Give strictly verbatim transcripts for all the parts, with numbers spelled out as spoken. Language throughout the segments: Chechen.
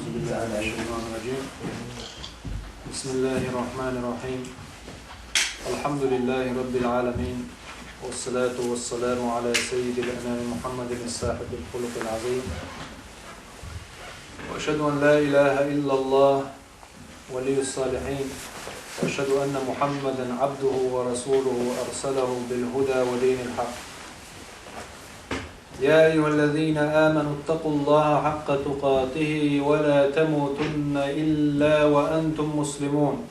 أعوذ بالله من الشيطان الرجيم. بسم الله الرحمن الرحيم. الحمد لله رب العالمين. والصلاة والسلام على سيد الأنام محمد صاحب الخلق العظيم. وأشهد أن لا إله إلا الله ولي الصالحين. وأشهد أن محمدا عبده ورسوله أرسله بالهدى ودين الحق. يا أيها الذين آمنوا اتقوا الله حق تقاته ولا تموتن إلا وأنتم مسلمون.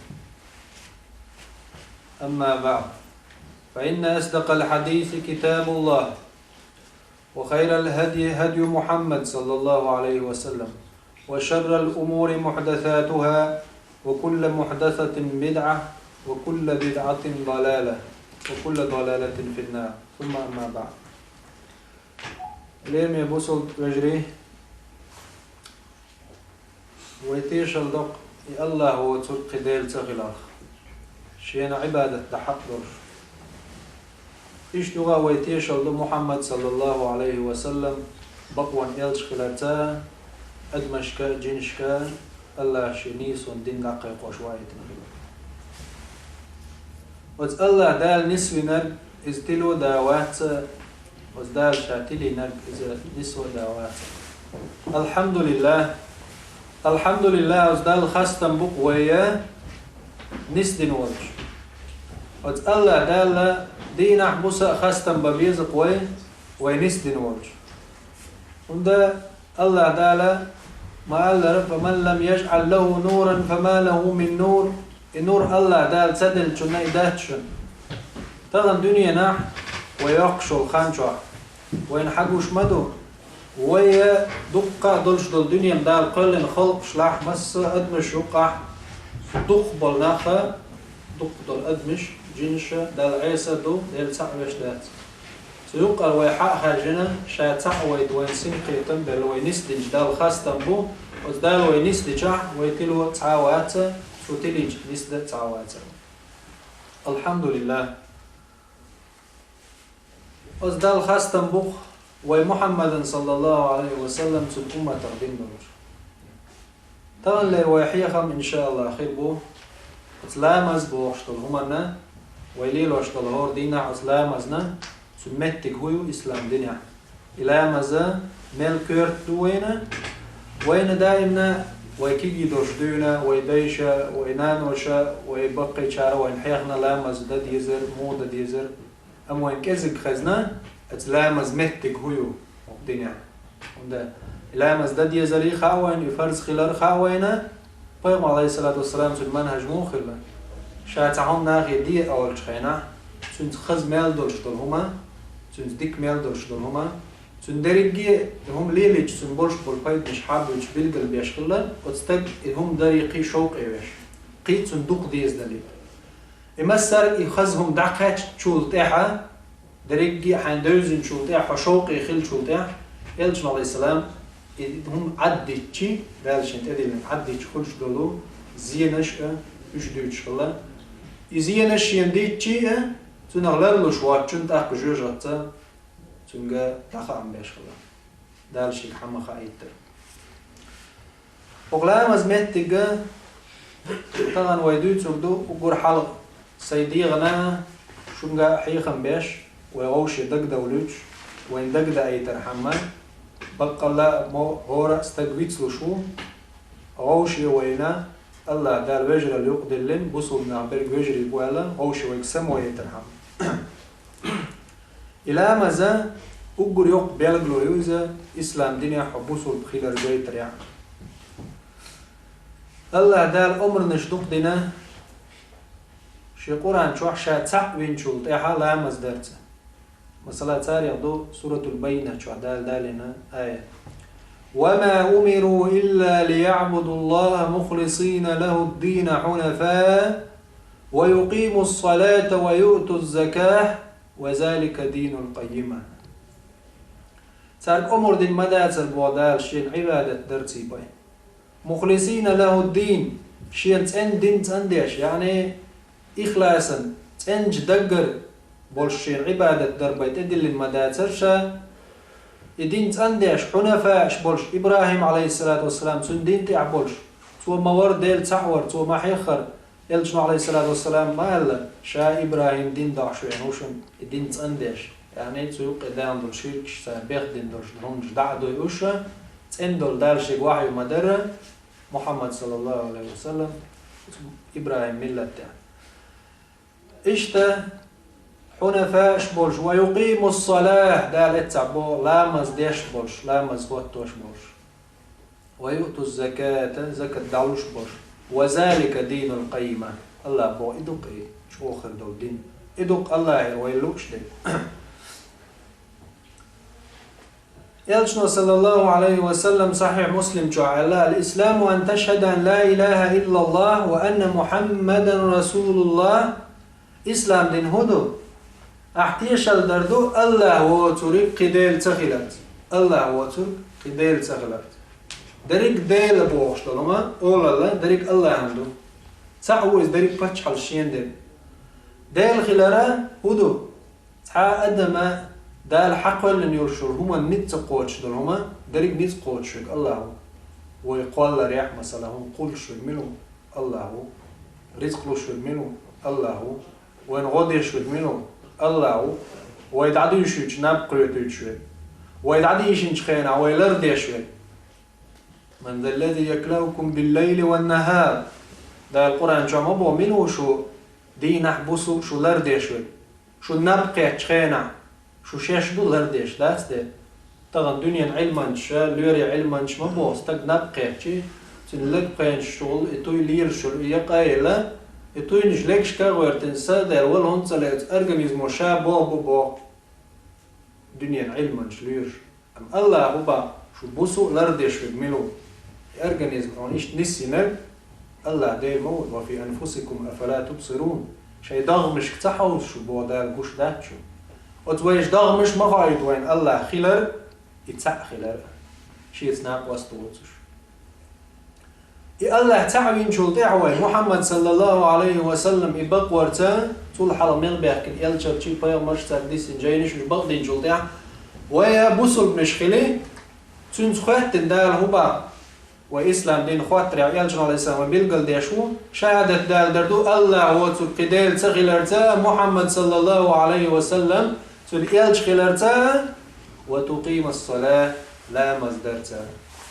أما بعد، فإن أصدق الحديث كتاب الله، وخير الهدي هدي محمد صلى الله عليه وسلم، وشر الأمور محدثاتها، وكل محدثة بدعة، وكل بدعة ضلالة، وكل ضلالة في النار. ثم أما بعد. Лераме бусалба вежарий, вай тешал ду-кх и АллахӀ воцург кхы Даьла ца хиларх, Шена Ӏибадат дан хьакъ долуш. Иштта юха а вай тешал ду Мухьаммад, саллаллахӀу Ӏалайхи ва саллам, бакъонан элча хиларца, адамашка а, жинашка а АллахӀа шен нийсонан дин дӀакхайкхош ваийтина хилар. Оцу АллахӀ Дала нисвинарг, иза тило а да вац, оцу Дала Ша тилийнарг, иза нисво а да вац. АлхьамдулиллахӀ! АлхьамдулиллахӀ, оцу Далла хастам бу-кх вай нисдина волчу. Оцу АллахӀ Далла дийнахь, буса а хастам бан беза-кх вай, вай нисдина волчу. ХӀунда АллахӀ Дала ма-аллара: «Фаман лам яжӀал лахӀу нуран, фама лахӀу мин нур». И нур АллахӀ Дала ца деллачунна и дац шуна. Тахана дуьненахь вай йоккхуш йолу хан чохь вайна хьан гуш ма ду, вай дуккха а долуш долу дуьненан Дала кхоьллина халкъашлахь, масса а адамаш юккъахь дукхах болу нах, дукхах долу адамаш, жинаш Далла Ӏеса а ду, Делан цхьаъ веш дац. Цу юккъара вай хьа а хаьржина, Ша цхьаъ вайта вайна синкхетам а белла, вай нисдинчу Далла хастам бу, оцу Дала вай нисдичахь, вай тило цхьа а вац, цо тилийча нисдан а цхьа а вац. АлхьамдулиллахӀ! Оцу Далла хастам бу-кх вай Мухьаммадан, саллаллахӀу Ӏалайхи ва саллам, цуьнан умматах дина долуш. Таханлера вай хьехам, иншааллахӀ, хир бу оцу ламаз бохуш долу хӀуманна, вай лелош долу хӀора дийнахь оцу ламазна, цуьнан меттиг хӀун ю ислам динехь. И ламаз мел коьрта ду вайна, вайна даимна вай кегий долуш дуьйна, вай дайша, вай наноша, вай баккхийчара вайна хьехна ламаз дан дезар, муха дан дезар, амма вайна кӀезиг хезна, оцу ламаз меттиг хӀун ю хӀокху динехь. ХӀунда и ламаз дан дезарий хаьа вайна, и фарз хилар хаьа вайна, Пайхамар, Ӏалайхиссалату вассалам, цуьнан манхьаж муха хилла? Ша цхьа хӀума нахе де олучу хенахь, цуьнца хаза мел долуш долу хӀума, цуьнца дика мел долуш долу хӀума, цуьнан дерриге а и хӀума лелийча, цуьнан болуш болу пайданаш хьабуьйцуш билгалбеш хилла, оцу стаг и хӀума даре кхин а шовкъе веш, кхин а цунна дукха деза далийта. И массарна и хаза хӀума дӀакхаьчначул тӀаьхьа, дерриге а хьайна девзинчул тӀаьхьа, хьо шовкъе хиллачул тӀаьхьа, элчано, Ӏалайхиссалам, и хӀума Ӏаддитчи, Дала шен тӀедиллина Ӏаддитчи хуьлуш долу зенаш а, уьш дуьйцуш хилла. И зенаш шена дитчи а, цунах ларлуш воцчунна тӀаккха жоьжахатца цуьнга дӀахаам беш хилла. Дала шега хьан ма хаийтара. ХӀокху ламаз меттиг а тахана вай дуьйцур ду, уггар хьалха сайн дегӀана шуьнга хьехам беш, вай вовше дагадовлуьйтуш, вайн дагадаийтархьама, баккъалла а мо хӀора а стаг вицлуш ву, вовше вайна АллахӀ Дала вежаралла юкъадиллина, бусулба нах берриг вежарий бу аьлла, вовше вайга самавайтархьама. И ламаз уггар йоккха билгало ю иза, ислам динехь хьо бусулба хилар гайтарехь. АллахӀ Дала омранаш дукха дина, шен Къуръан чохь ша цхьаъ винчул тӀаьхьа ламаз дарца. Масала, царех ду Суратул Баййина чохь Дала далийна аят: «Ва ма умиру илла лияъбудуллаха мухлисина лахуд-дина хьунафа, ва юкъимус-салата ва юътуз-заката, ва залика динул къаййима». Цаьрга омра дина ма дацара боху Дала шена Ӏибадат дарций бай. «Мухлисина лахуд-дин», шена цӀена дин цӀандеш, яъни ихласан, цӀеначу даггара болуш шена Ӏибадат дар бай тӀедиллина ма дацара ша, И дин цӀандеш, хьунафаъаш болуш, ИбрахӀим, Ӏалайхиссалату вассалам, цуьнан дин тӀехь болуш, цо ма вара Дела цхьаъ вар, цо ма хьеххара, Элчано, Ӏалайхиссалату вассалам, ма аьлла, ша ИбрахӀим дин дохьуш веана ву шуна, и дин цӀандеш, яъни цу юккъе даьлла долу ширкаш, цара бехдина долуш хӀуманаш дӀа а дойуш, цӀена долу Дала шега вахьйу ма-дарра, Мухьаммад, саллаллаху Ӏалайхи ва саллам, ИбрахӀим миллат тӀехь. Иштта, хьунафаъаш болуш, ва юкъимус-салахӀ, Дала эццахь боху, ламаз деш болуш, ламаз хӀоттош болуш, ва юътуз-заката, закат далуш болуш, ва залика динул-къаййима, АллахӀа боху, и ду-кх и чӀогӀа хир долу дин, и ду-кх АллахӀера вай лууш дерг. Элчано, саллаллаху Ӏалайхи ва саллам, Сахьихь Муслим чохь аьлла: «Ал-исламу ан ташхӀада ан ла илахӀа иллаллахӀ ва анна Мухьаммадан расулуллахӀ». Ислам дин хӀун ду? Ахь тешалла дар ду АллахӀ воцург кхин Дела ца хиларца. АллахӀ воцург кхин Дела ца хиларца. Дерриг Дела бохуш долу хӀума, олалла, дерриг АллахӀан ду. Цхьаъ ву иза, дерриг паччахьалла шена дерг. Дела хилара хӀун ду? Цхьа а адама Дала хьакхоьллина йолуш йолу хӀуманна ницкъ ца кхочуш долу хӀума, дерриг ницкъ кхочушверг АллахӀ ву. Вай кхолларехь, масала, хӀума кхуллуш верг мила ву? АллахӀ ву. Рицкъ луш верг мила ву? АллахӀ ву. Вайна гӀо деш верг мила ву? АллахӀ ву. Вай дӀадуьйшуьйтуш, наб кхетуьйтуш верг. Вай дӀадийшинчу хенахь вай лардеш верг. «Ман заллази яклаукум биллайли ван-нахар». Дала Къуръан чохь ма боху, мила ву шу дийнахь, буса шу лардеш верг? Шу наб кхеттачу хенахь, шу шаьш ду лардеш, дац де? Тахана дуьненан Ӏилманчаша, лоьрийн Ӏилманчаша ма боху, стаг наб кхетчи, цуьнан лерг пхенаш чухула и туй лелаш йолу, и якъа а елла, и туйнаш легашка а гӀоьртина, са а даьлла, вала хӀунда ца леца, организмо ша боху бу боху. Дуьненан Ӏилманчаша лоьруш. Амма АллахӀа хӀун боху, шу буса а лардеш верг мила ву? И организм хьуна иштта нисйинарг АллахӀ Дела ма ву, «ва фи анфусикум афала тубсирун». Шайн догӀмашка ца хьовса шу боху Дала, гуш дац шу? Оцу вайша догӀмаш ма хоуьйту вайна АллахӀ хилар, и цхьаъ хилар, шеца накъост воцуш. И АллахӀ цхьаъ винчул тӀаьхьа вай, Мухьаммад, саллаллаху Ӏалайхи ва саллам, и бакъ варца, цул хьалха мел баьхкина элчанаш, пайхамарш, цаьрга диссина жайнаш, уьш бакъдинчул тӀаьхьа, вай а бусулбанаш хили, цуьнца хоьттина Дала хӀун боху? Вай ислам дин хоттарехь, элчано, Ӏалайхиссалам, вай билгалдеш ву, шахӀадат далар ду АллахӀ воцург кхин Дела ца хиларца, Мухьаммад, саллаллаху Ӏалайхи ва саллам, цуьнан элча хиларца, ва тукъимас-салахӀ, ламаз дарца,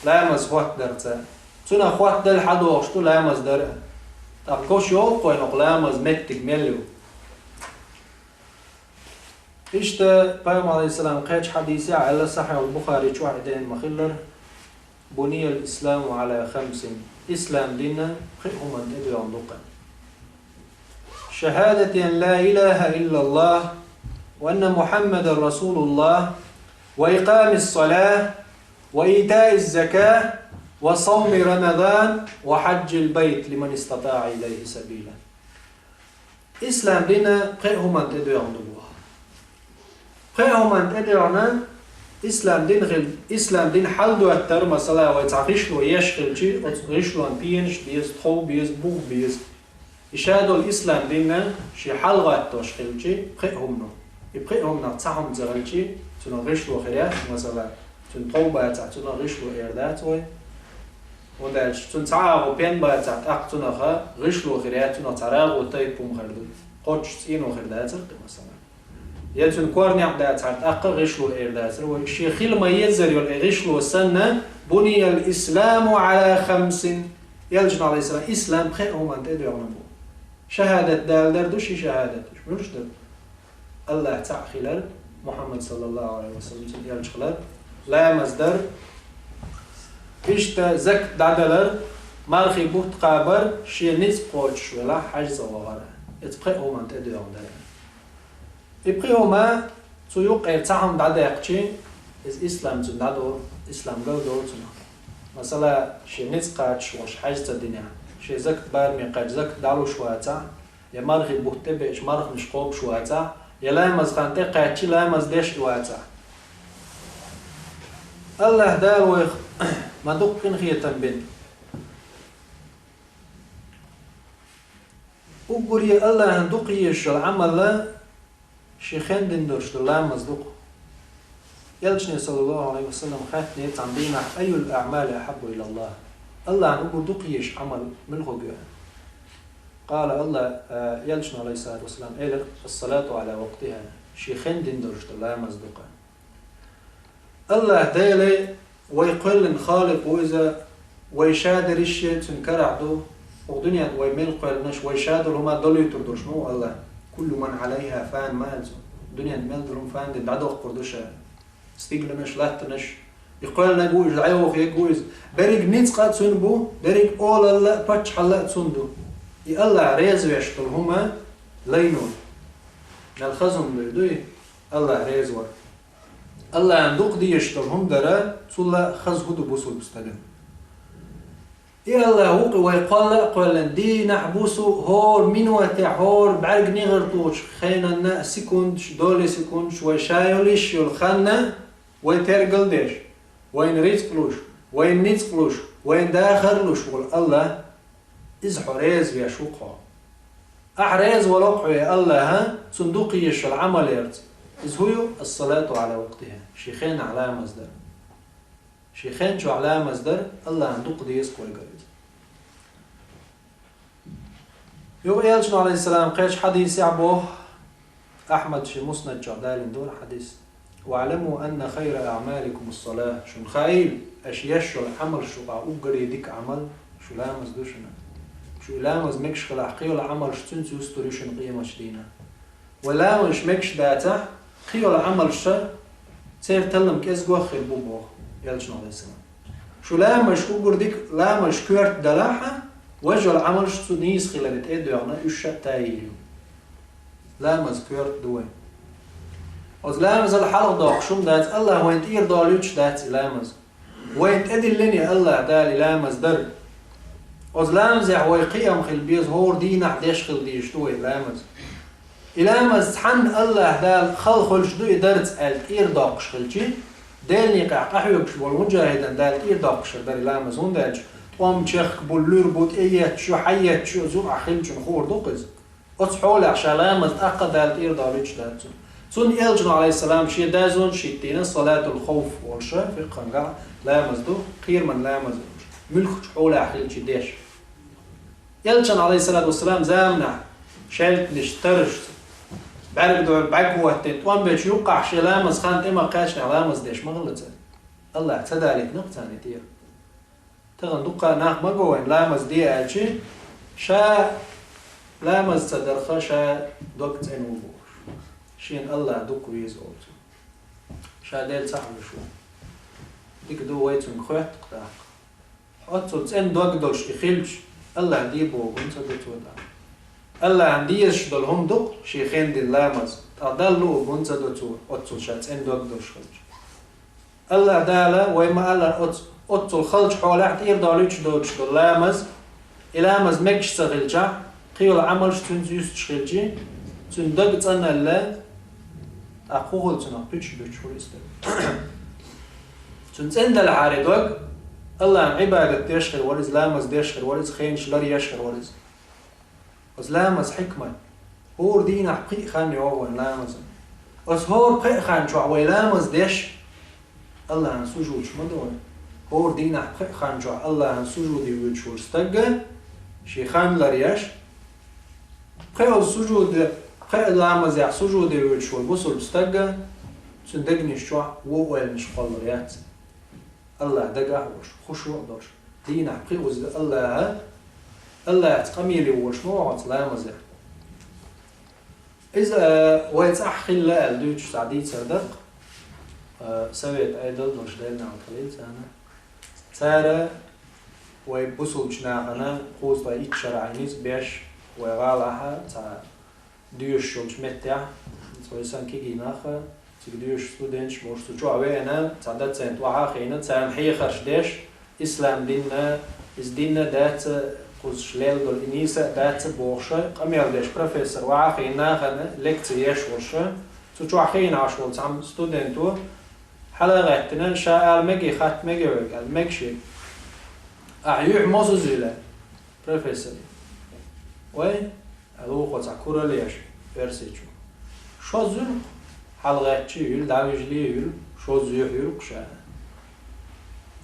ламаз хоттадарца. Цунах хоттадала хьадогӀуш ду ламаз дар а. ТӀаккха гуш йогӀу-кх вайна хӀокху ламазан меттиг мел ю. Иштта Пайхамара, Ӏалайхиссалам, кхечу хьадисехь аьлла, Сахьихь Бухари чохь и деана ма-хиллара: «Буниял исламу Ӏала хамсин». Ислам дин пхеа хӀуманна тӀедоьгӀна ду-кх. «ШахӀадати ан ла илахӀа иллаллахӀ, ва анна Мухьаммадан расулуллахӀ, ва икъамис-салахӀ, ва итаиз-закахӀ, ва савми Рамадан, ва хьаджил байт, лиман истатаӀа илайхӀи сабила». Ислам дин пхеа хӀуманна тӀедоьгӀна ду боху. Пхеа хӀуманна тӀедоьгӀна, ислам дин хила, ислам дин хьалдоттар, масала, вай цхьа гӀишло еш хилчи, оцу гӀишлон пенаш беза, тхов беза, бух беза. И ша долу ислам дин шен хьалгӀаттош хилчи, пхеа хӀумано. И пхеа хӀуманах цхьа хӀума ца хилчи, цунах гӀишло хир яц, масала, цуьнан тхов бацахь, цунах гӀишло эр дац вай. ХӀунда аьлча цуьнан цхьа агӀо пен бацахь, тӀаккха цунах гӀишло хир яц, цунах цхьа рагӀу тайпа хӀума хир ду. Кхоччуш цӀено хир дацара-кх, масала. Я цуьнан кор некъ дацахьара, тӀаккха гӀишло эр дацара вай. Шен хила ма-еззара йолу и гӀишло санна, «Буниял исламу Ӏала хамсин». Элчано, Ӏалайхиссалам, ислам пхеа хӀуманна тӀедоьгӀна боху. ШахӀадат далар ду, ши шахӀадат. Уьш муьлш ду? АллахӀ цхьаъ хилар, Мухьаммад, саллаллаху Ӏалайхи ва саллам, цуьнан элча хилар, ламаз дар, иштта закат дӀадалар, мархий бутт кхабар, шен ницкъ кхочуш велахь, хьаьж цӀа вахар. Иза пхеа хӀуманна тӀедоьгӀна дара. И пхи хӀума цу юккъера цхьа хӀума дӀадаьккхичи, иза ислам цуьнан дӀадолу, ислам галдолу цунах. Масала, шен ницкъ кхачош волуш хьаьж ца динехь, шен закат бараме кхаьчча закат дӀалуш вацахь, я мархий бутт тӀебеача марханаш кхобуш вацахь, я ламаз хан тӀекхаьччи ламаз деш и вацахь. АллахӀ Дала вайх ма дукха къинхетам бина. Уггаре АллахӀан дукха езаш йолу Ӏамал шен хендина долуш долу ламаз ду-кх. Элчане, саллаллаху алейхи ва саллям, хаьттина цхьан дийнахь: «Айюл аъмали ахьаббу илаллах?» Аллахьна уггар дукха езаш Ӏамал мила хургья? Къала Аллах, э, Элчано, алейхиссалату вассалам, элира: «Ас-салату аля вакътиха», шен хенна дина долуш долу ламаз ду-кх. Аллах Дела вай кхоьллина Халикъ ву Иза, вай Ша дерриш а Цуьнан карахь ду, хӀокху дуьненна вай мел кхоьллинарш, вай Ша долу хӀума долуьйтур долуш ма ву Аллах. «Куллу ман алейха фан» ма аьлла Цо. Дуьненна мел долу хӀума фан дина дӀадоккхур ду Ша. Стигланаш, латтанаш. И кхоьллинарг ву Иза, дӀайохуьйтург ву Иза. Берриг ницкъ а Цуьнан бу, берриг олалла а, паччахьалла а Цуьнан ду. И Аллах реза веш долу хӀума лайно. Мел хаза хӀума дуй, дуй? Аллах реза вар. Аллахьна дукха дезаш долу хӀума дара, цул а хаза хӀун ду бусулба стагана? И Аллах ву-кх вай кхолла а кхоьллина, дийнахь, буса, хӀора минотехь, хӀора бӀаьрг негӀар тухучу хенанна а, секундаш, доли секундаш, вай Ша йолуш йолу ханна вай тергал деш, вайна рицкъ луш, вайна ницкъ луш, вайна дахар луш волу Аллах, Иза хьо реза веш ву-кх хьо. Ахь реза вало-кх хьо, я Аллах, Цунна дукха езаш йолу Ӏамалерца. Иза хӀун ю? Ас-салату аля вакътиха. Шен хенахь ламаз дар. Шен хен чохь ламаз дар Аллахьна дукха деза-кх вайгара иза. Юха Элчано, алейхиссалам, кхечу хьадисехь боху, Ахьмада шен Муснад чохь далийна ду хьадис: «ВаӀламу анна хайра аъмаликумус-салах». Шуна хаийла, аша еш йолу Ӏамалш юкъахь уггаре дика Ӏамал шу ламаз ду шуна. Шу и ламаз мегаш хилахь, кхин йолу Ӏамалш цуьнца юстур ю шуна къематдийнахь. Вай ламазаш мегаш дацахь, кхин йолу Ӏамалш церан таллам кӀезиг хир бу боху Элчано, алейхиссалам. Шу ламазаш уггар дика ламазаш коьрта далахь а, важа йолу Ӏамалш цу нийса хиларе тӀе а доьгӀна, уьш ша а тайийла ю. Ламаз коьрта ду вайн. Оцу ламазал хьалха доккхуш хӀума дац, Аллах вайна тӀера долуьйтуш дац и ламаз. Вайна тӀедиллина и Аллах Дала и ламаз дар. Оцу ламазехь вай кхиам хила беза, хӀора дийнахь деш хила дезаш ду вай ламаз. И ламаз цхьанна Аллах Дала хала хуьлуш ду и дарца аьлла тӀера доккхуш хилчи, Делан некъахь къахьоьгуш волу муджахӀидан Дала тӀера доккхуш хир дара и ламаз, хӀунда аьлча тӀом чехка бу, луьра бу, тӀеетташ ю, хьаетташ ю, зуьра хилчун хуур ду-кх иза. Оцу хьолехь ша ламаз тӀаккха а Дала тӀера долуьйтуш дац цунна. Цунна Элчано, алейхиссалам, шен дазонаш хӀиттийна, салатул хауф волуш, фикъхангахь ламаз ду, кхераман ламаз волуш, муьлххачу хьолехь хилчи деш. Элчан, алейхиссалату вассалам, заманахь шаьлтанаш, тарраш, бӀаьргадойр бӀаьрг хӀоттийна, тӀом бечу юккъахь шен ламаз хан тӀе ма кхаьчнехь ламаз деш ма хилла цара. Аллах ца далийтина-кх царна и тӀера. Тахана дуккха а нах ма го вайн, ламаз де аьлчи, ша ламаз ца дарх, ша дог цӀена ву бохуш. Шена Аллах дукха веза олу цо. Ша Дела ца хьалуш ву. Дика ду, вай цуьнга хоьтту-кх тӀаккха. Оццул цӀена дог долуш и хилча, Аллах де боху хӀума ца до цо тӀаккха. Аллахьна дезаш долу хӀума ду-кх шен хен дина ламаз, тӀаккха Далла луург хӀума ца до цо, оццул ша цӀена дог долуш хилча. Аллах Дала вай ма-аллара оцу, оццул халчу хьолехь тӀера долуьйтуш доцуш долу ламаз, и ламаз мегаш ца хилчахь, кхин йолу Ӏамалш цуьнца юьстуш хилчи, цуьнан даг цӀаналла, тӀаккха хӀун хуьлу цунах, пуьчаш буьттуш хуьлу и стаг. Цуьнан цӀена делахьара и дог, Аллахьан Ӏибадат деш хир вара иза, ламаз деш хир вара иза, хенаш лар еш хир вара иза. Оцу ламаз хьикмат. ХӀора дийнахь пхи а хан йогӀу вайн ламазан. Оцу хӀора пхи а хан чохь вай ламаз деш, Аллахьан сужудаш ма ду вайн. ХӀора дийнахь пхи а хан чохь Аллахьан сужуде воьдуш волу стагга, шен хан лар еш, пхи а сужуде, пхи а ламазехь сужуде воьдуш волу бусулба стагга, цуьнан дегнаш чохь вон ойланаш кхоллар яц. Аллах дагахь а волуш, хушуъ а долуш, дийнахь пхи узда Аллаха, Аллахца къамеле волуш ма ву оцу ламазехь. Иза, а, вай цӀахь хилла аьлла дуьйцуш цхьа дийцар даккха, а, совет Ӏедал долуш делла аьлла хилла царна. Цара вай бусулбачу нахана кхузткъе итт шарахь ницкъ беш, вай гӀалахьа цхьа доьшуш йолчу меттехь, вай санна кегий нах, цига доьшуш студенташ болуш, цу чохь веана, цхьа доцент охьа а хиъна, царна хьехарш деш, ислам динна, иза динна дац, кхузаш лелла долу и нийса а дац бохуш, къамел деш профессор охьа а хиъна, нахана лекци еш волуш, цу чохь хиъна Ӏаш волу цхьамма студенто хьала а гӀеттина, ша ала мегий, хатта мегий хьоьга аьлла, мега шега. Ахь юьхь мосазза юьлла, профессор. Вай, аьлла вукхо цхьа куралла еш, оьрсичо. Шо зуьлу, хьалагӀаьттича а юьлу, дӀавижале а юьлу. Шозза юьхь юьллу ша.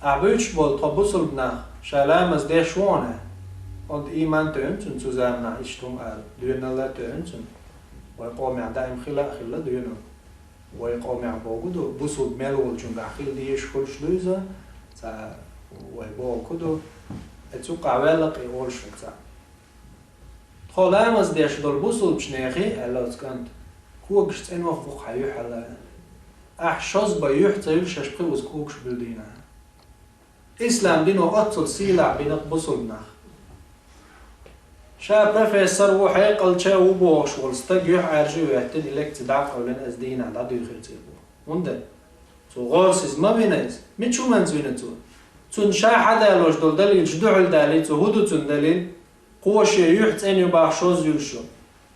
Ахь буьйцуш болу тхо бусулба нах, ша ламаз деш ву хьуна. Оцу ийман тоьхна цунна цу заманахь иштта хӀума ала, доьналла а тоьхна цунна. Вай къомехь даим хила а хилла доьналла. Вай къомехь бохург ду, бусулба мел волчуьнгахь хила дезаш хуьлуш ду иза, цхьа вай бохург ду, и цу къа ваьлла кхин олуш ву цхьа. Тхо ламаз деш долу бусулбачу нехан, аьлла оцу кӀанта, когаш цӀена ваха ву хьан юьхь аьлла. Ахь шозза бен юьхь ца юьллу шаьш кхин уза когаш буьллу дийнахь. Ислам дино оццул сийлахь бина бусулба нах. Ша профессор ву, хьекъалча ву бохуш волу стаг юьхь Ӏаьржа а хӀоьттина, и лекци дӀа а къевлина, аса дийнахь дӀадуьйхира цӀе боху. ХӀунда? Цо гӀорасиз ма вина иза. Мича хӀуманца вина цо? Цунна ша хьадалош долу далилаш дуьхьал далий цо, хӀун ду цунна далил? Кхо шен юьхь цӀена ю боху шозза юьллуш йолу.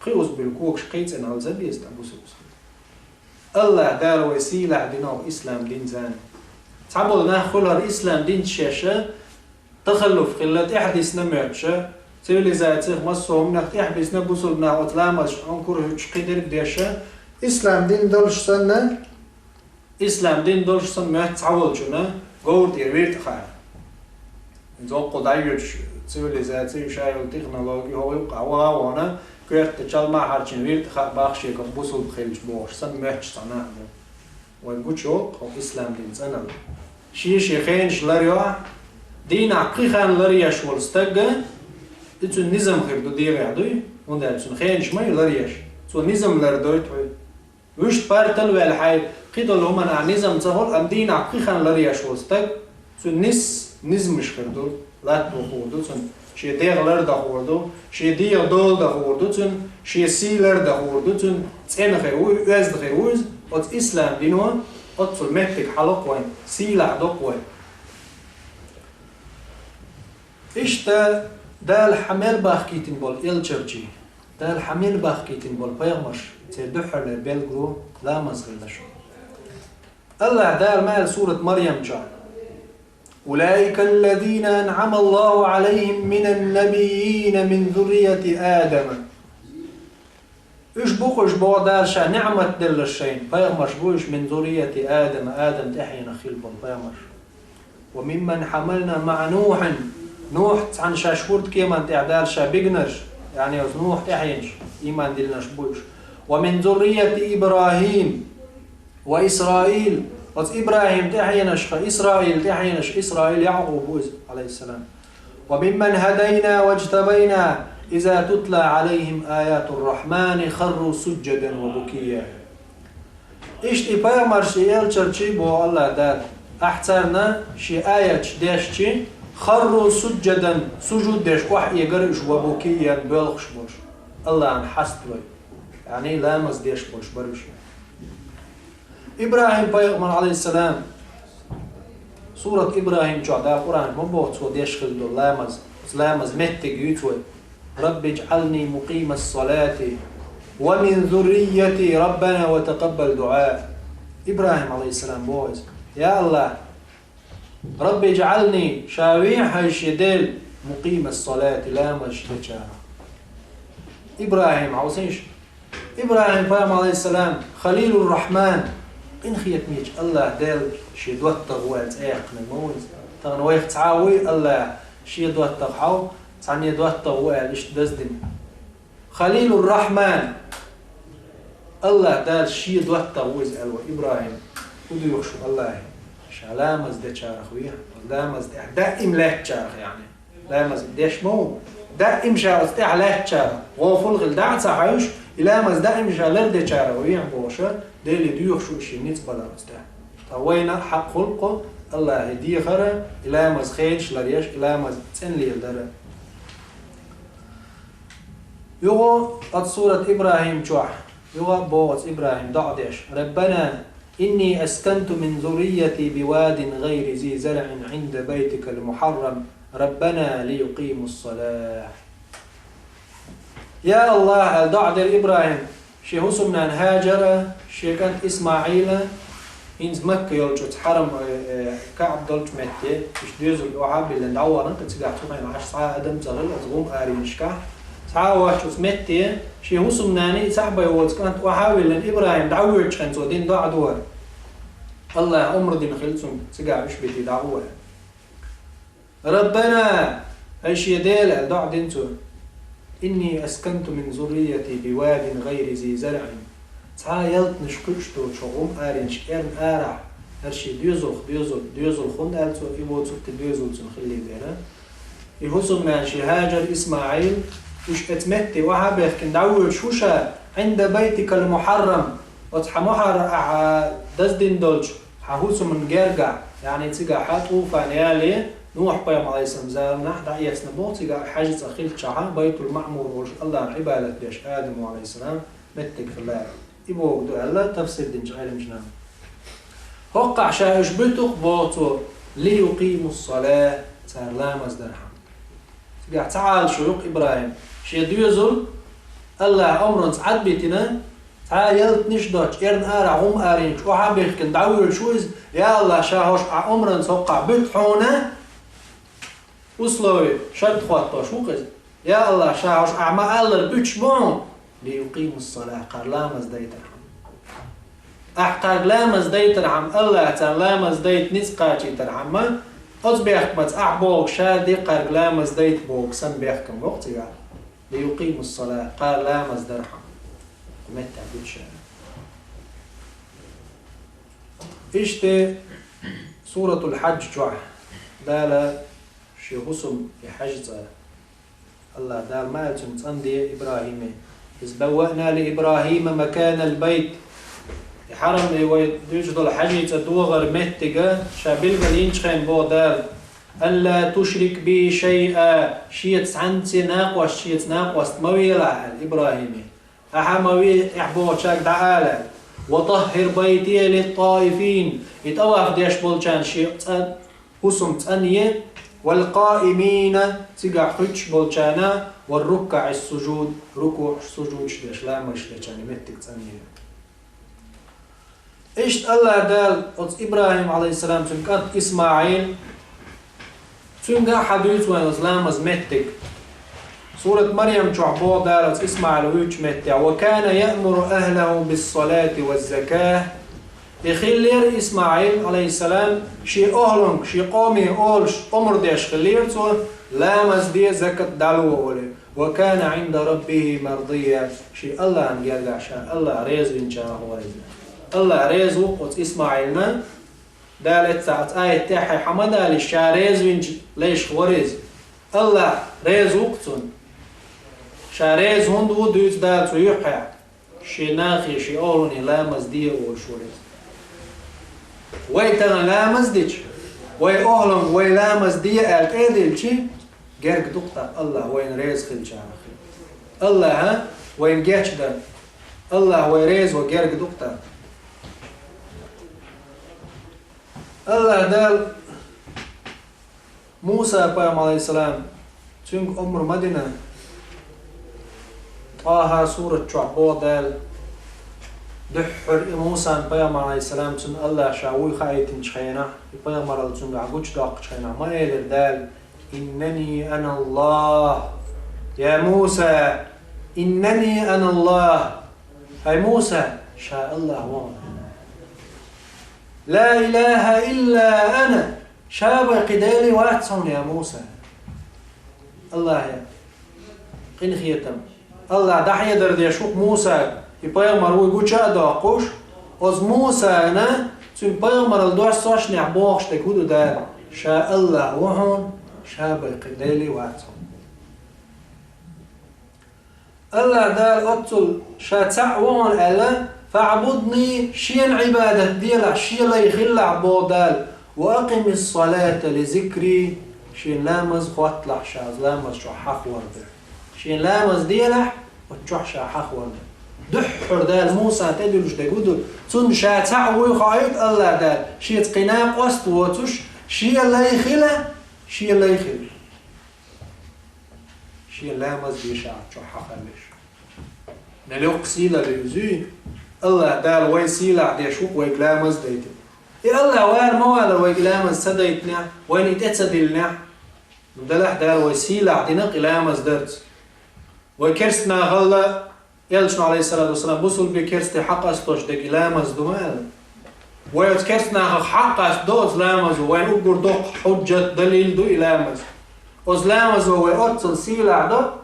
Кхин уза буьллу когаш кхин цӀена хила ца беза тхан бусулба стаг. АллахӀ Дала вай сийлахь дина ислам динца. Цхьаболу нах хуьлу хӀара ислам динца шаьш тахаллуф хилла, тӀаьхьадисна моьттуш, цивилизацих, массо а хӀуманах тӀаьхьабисна бусулба нах оцу ламазчу Ӏункур хӀуьттуш кхидерг деш, ислам дин долуш санна, ислам дин долуш санна моьтту цхьаволчунна говра тӀера вирд а хаьа. Иза оккхул дӀайоьдуш цивилизаци, ша йолу технологи, хӀокху юккъехь ваха а вахана, коьрта чалма а хьарчийна вирд а хаьа боху шега бусулба хилча бохуш санна моьттуш цхьа нах бу. Вайн гучу йолу хӀокху ислам дин цӀаналла. Шен-шен хенаш ларйо, дийнахь кхин хан ларъеш волу стаг, и цуьнан низам хир ду дегӀехь дуй, хӀунда аьлча цуьнан хенаш ма ю ларъеш. Цо низам лардойту хьуна. Вуьшта партал а ваьлла хьайн кхидолу хӀуманна низам ца хуьлу, амма дийнахь кхин хан ларъеш волу стаг, цуьнан нис, низамаш хир ду, латто хуур ду цунна, шен дегӀ лардан хуур ду, шен дегӀан дола дан хуур ду цунна, шен сий лардан хуур ду цунна, цӀена хир ву, оьзда хир ву иза, оцу ислам дино оццул меттиг хьалакхо вайн, сийлахь доккхо вайн. Иштта Дала хьан мел бахкийтина болу элчанаш, Дала хьан мел бахкийтина болу пайхамарш, церан дуьххьарлера билгало ламаз хилла шу. АллахӀ Дала ма аьлла сурат Марьям чохь: «أولئك الذين أنعم الله عليهم من النبيين من ذرية آدم». Уьш бу-кх уьш, боху Дала, ша ниӀмат делларш шайна, пайхамарш бу уьш, «من ذرية آدم», Адам тӀаьхьенах хилла болу пайхамарш. «وممن حملنا مع نوح», Нухь цхьаьна шаьш хӀордан кеманна тӀехь Дала ша бигнарш, яъни оцу Нухь тӀаьхьенаш, ийман диллинарш бу уьш. «ومن ذرية إبراهيم وإسرائيل», оцу ИбрахӀим тӀаьхьенашха, Исраил тӀаьхьенаш, Исраил Якъуб ву иза, Ӏалайхиссалам. «وممن هدينا واجتبينا إذا تتلى عليهم آيات الرحمن خروا سجدا وبكيا». Иштта и пайхамарш, и элчанаш, боху АллахӀ Дала, ахь царна шен аяташ дешча, «خروا سجدا», сужуд деш охьаэгара уьш, «وبكيا», боьлхуш болуш, АллахӀна хьаставой, яъни ламаз деш болуш бара уьш. ИбрахӀим-пайхамар, Ӏалайхиссалам, сурат ИбрахӀим чохь Дала Къуръан ма боху, цо деш хилла долу ламаз, ламаз меттиг юьйцу вай: «رب اجعلني مقيم الصلاة ومن ذريتي ربنا وتقبل دعاء». ИбрахӀим, Ӏалайхиссалам, боху иза: «Я АллахӀ, رب اجعلني», ша вехьа хьайша, я Дела, «مقيم الصلاة», ламазаш дечарах. ИбрахӀим, хьовсийша, ИбрахӀим-пайхамар, Ӏалайхиссалам, Халилур-Рахьман, къинхетамечу АллахӀ Дела шен доттагӀа ву аьлла цӀе яьккхинарг ма ву иза. Тахана вайх цхьа а вуй АллахӀ шен доттагӀа хьал, цхьанне доттагӀа ву аьлла иштта даздина. Халилур-Рахьман, АллахӀ Дала шен доттагӀа ву иза аьлла вай ИбрахӀим. ХӀун дуьйхуш ву АллахӀе? Ша ламаз дечарах вехьа, ламаз тӀехь даим лаьттачарах, яъни. Ламаз деш ма ву. Даим ша оцу тӀехь лаьттачара, гӀофал хила дӀа а ца хьаьвш, и ламаз даим ша лардечара вехьа бохуша, Деле доьхуш ву шен ницкъ балар оцу тӀехь. Ткъа вайна хьакъ хуьлу кху АллахӀе дехара, и ламаз хенаш ларъеш, и ламаз цӀена леладара. Юха оцу сурат ИбрахӀим чохь, юха боху оцу ИбрахӀим доӀа деш: «ربنا إني أسكنت من ذريتي بواد غير ذي زرع عند بيتك المحرم ربنا ليقيموا الصلاة». Я АллахӀ, аьлла доӀа дира ИбрахӀим, шен хӀусамнана Хьаджара, шен кӀант ИсмаӀила, хӀинца Макка йолчу оцу хьарам, э, э, КаӀба долчу метте, иштта доьзалг охьа а биллина, дӀавахана, кхин цигахь цу хенахь Ӏаш цхьа а адам ца хилла, оцу гӀум аренашкахь. Цхьа а воцчу оцу метте, шен хӀусамнана и цхьаъ бен воцу кӀант охьа а виллина, ИбрахӀим дӀавоьдучу хенахь цо дина доӀа ду хӀара. Аллаха омра дина хилла цунга, цигахь уьш битий дӀагӀо аьлла. «Раббана», ай шен Дела, аьлла доӀа дина цо, «инни асканту мин зуррияти бивадин гайри зи заръин». Цхьа а ялтанаш кхуьуш доцу гӀум аренаш кӀерна арахь, хӀара шен доьзалх, доьзал, доьзалх хӀунда аьлла цо, и воцург кхин доьзал цуьнан хиллий дела. И хӀусамнана шен Хьаджар, ИсмаӀил, уьш оцу метте охьа а бехкина дӀавоьдуш ву ша, «Ӏинда байтикал мухьаррам», оцу хьан мухьарра ахьа даздина долчу хьан хӀусаман гергахь, яъни цигахь хьан ТӀуфан-яле, Нухь-пайхамар, Ӏалайхиссалам, заманахь дӀаэцна боху цигахь хьаьжцӀа хиллачохь, Байтул-Маъмур волуш Аллахьна Ӏибадат деш Адамо, Ӏалайхиссалам, меттиг хилла. И бохург ду аьлла тафсир динчу Ӏеламчу наха. ХӀоккхахь ша уьш буьту-кх боху цо, «лиюкъимус-салат», цара ламаз дархьама. Цигахь ца Ӏалашо ю-кх ИбрахӀим. Шен доьзал Аллаха омранца Ӏад битина, цхьа а ялтанаш доцуш, эрна арахь гӀум аренаш охьа а бехкина дӀавоьдуш ву иза, «Я Аллах, ша хӀорш ахь омранца хӀоккхахь буьту хьуна», условие, шарт хӀоттош ву-кх иза. «Я Аллах, ша хӀорш ахь ма-аллара буьтуш бу хьуна, лиюкъимус-салат, кхара ламаз дайтархьама». Ахь кхарга ламаз дайтархьама, Аллаха царна ламаз дайта ницкъ кхачийтархьама, оцу бехкамца ахь бохург ша де кхарга ламаз дайта бохург санна бехкам боккху цигахь. «Лиюкъимус-салат», кхара ламаз дархьама. Меттехь буьту ша. Иштта Суратул-Хьаджж чохь Дала шен хӀусам и хьаьжцӀа Аллах Дала ма аьлла цуьнга цӀанде ИбрахӀиме: «Из бавваъна ли ИбрахӀима маканал байт». И хьарам, и вай дуьйцуш долу хьаьжцӀа догӀар меттига ша билгал йинчу хенахь боху Дала: «Алла тушрик би шайъа», шеца цхьаьнцца накъост, шеца накъост ма велахь аьлла ИбрахӀиме. Ахьа ма ве, эхь бохучаьрга дӀаала: «Ва таххир байтия литтаифин», и тӀаваф деш болчарна шен цӀа-, хӀусам цӀанъе, «вал къаимина», цигахь хуьттуш болчарна, «вар руккаӀис сужуд», рукуӀ сужудаш деш, ламазаш дечарна меттиг цӀанъе. Иштта Аллах Дала оцу ИбрахӀим, Ӏалайхиссалам, цуьнан кӀант ИсмаӀил, цуьнга а хьан дуьйцу вайн оцу ламаз меттиг. Сурат Марьям чохь боху Дала оцу ИсмаӀил вуьйчу меттехь: «Ва кана яъмуру ахлаху биссалати ваззаках». И хиллера ИсмаӀил, Ӏалайхиссалам, шен охьалунга, шен къоме олуш, омра деш хиллера цо, ламаз де, закат дӀало олий. «Ва кана Ӏинда раббихи мардийя», шен Аллахьан гергахь ша Аллах реза винчарах вара иза. Аллах реза ву оцу ИсмаӀилна, Дала эццахь оцу аят тӀехь хьан ма далийша, ша реза винчу лайшах вара иза. Аллах реза ву-кх цунна. Ша реза хӀунда ву дуьйцу Дала цу юьххьехь. Шен нахе, шен охьалуне ламаз де олуш вара иза. Вай тахана ламаз дича, вай охьалунга вай ламаз де аьлла тӀе а диллича, герга ду-кх тӀаккха Аллах вайна реза хилчарах хила. Аллаха вайна гечдар. Аллах вай реза ван герга ду-кх тӀаккха. Аллах Дала Муса-пайхамар, Ӏалайхиссалам, цуьнга омра ма дина. ТӀаха сурат чохь боху Дала, дуьххьара и Мусан-пайхамар, Ӏалайхиссалам, цунна Аллах ша вуй хаийтинчу хенахь, и пайхамаралла цуьнгахь гучудоккхучу хенахь, ма элира Дала: «Иннани ана Аллах». Я Муса, «Иннани ана Аллах». ХӀай Муса, ша Аллах ву хьуна. «Ла илаха илла ана». Ша бен кхин Дела вац хьуна, я Муса. Аллахье къинхетам. Аллах дӀахьедар деш ву-кх Мусага, и пайхамар вуй гуча а доккхуш, оцу Мусана, цуьнан пайхамаралла доссошнехь бохуш дерг хӀун ду Дала? Ша Аллах ву хьуна, ша бен кхин Дела вац хьуна. Аллах Дала оццул ша цхьаъ ву хьуна аьлла, «фаъбудни», шена Ӏибадат делахь, шен лай хилалахь боху Дала, «ва акъимис-салата ли зикри», шен ламаз хотталахь, ша ламаз чохь хьахор ду. Шен ламаз делахь, оцу чохь ша хьахор ду. Дуьххьара Дала Мусан тӀедуьллуш дерг хӀун ду, цунна ша цхьаъ вуй хоуьйту Аллах Дала, шеца кхин накъост воцуш, шен лай хила, шен лай хила. Шен ламаз дешахь чохь хьахаллаш. Мел йоккха сийлалла ю иза. Аллах Дала вай сийлахь деш ву-кх вайга ламаз дайтина. И Аллах вала ма валара вайга ламаз ца дайтинехь, вайна и тӀе ца диллинехь. Ну, делахь Дала вай сийлахь дина-кх и ламаз дарца. Вай керста нахалла, Элчано, Ӏалайхиссалату вассалам, бусулбе керсте хьакъастош дерг и ламаз ду ма аьлла. Вай оцу керста нахах хьакъ къастадо оцу ламазо, вайн уггар доккха хьуджат, далил ду и ламаз. Оцу ламазо вай оццул сийлахь до,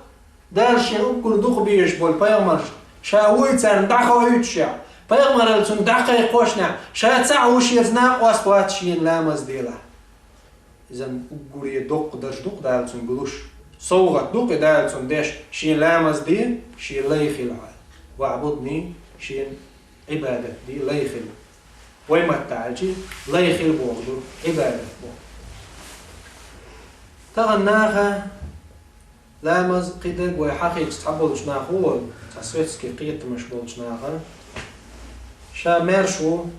Дала шен уггар дукха безаш болу пайхамаршна, ша вуй царна дӀахоуьйтушехь, пайхамаралла цунна дӀакхайкхошнехь, ша цхьаъ ву шеца накъост вац шена ламаз делахь. Иза уггаре доккха дарж ду-кх Дала цунна гулуш. СовгӀат ду-кх и Дала цунна деш, шен ламаз де, шен лай хила хьан. ВаӀбудни, шен Ӏибадат де, лай хила. Вай маттахь аьлча, лай хила бохург ду, Ӏибадат бохург. Тахана наха ламаз кхидерг вай хьахийча цхьаболчу наха ву, цхьа светский кхетамаш болчу наха. Ша маьрша ву,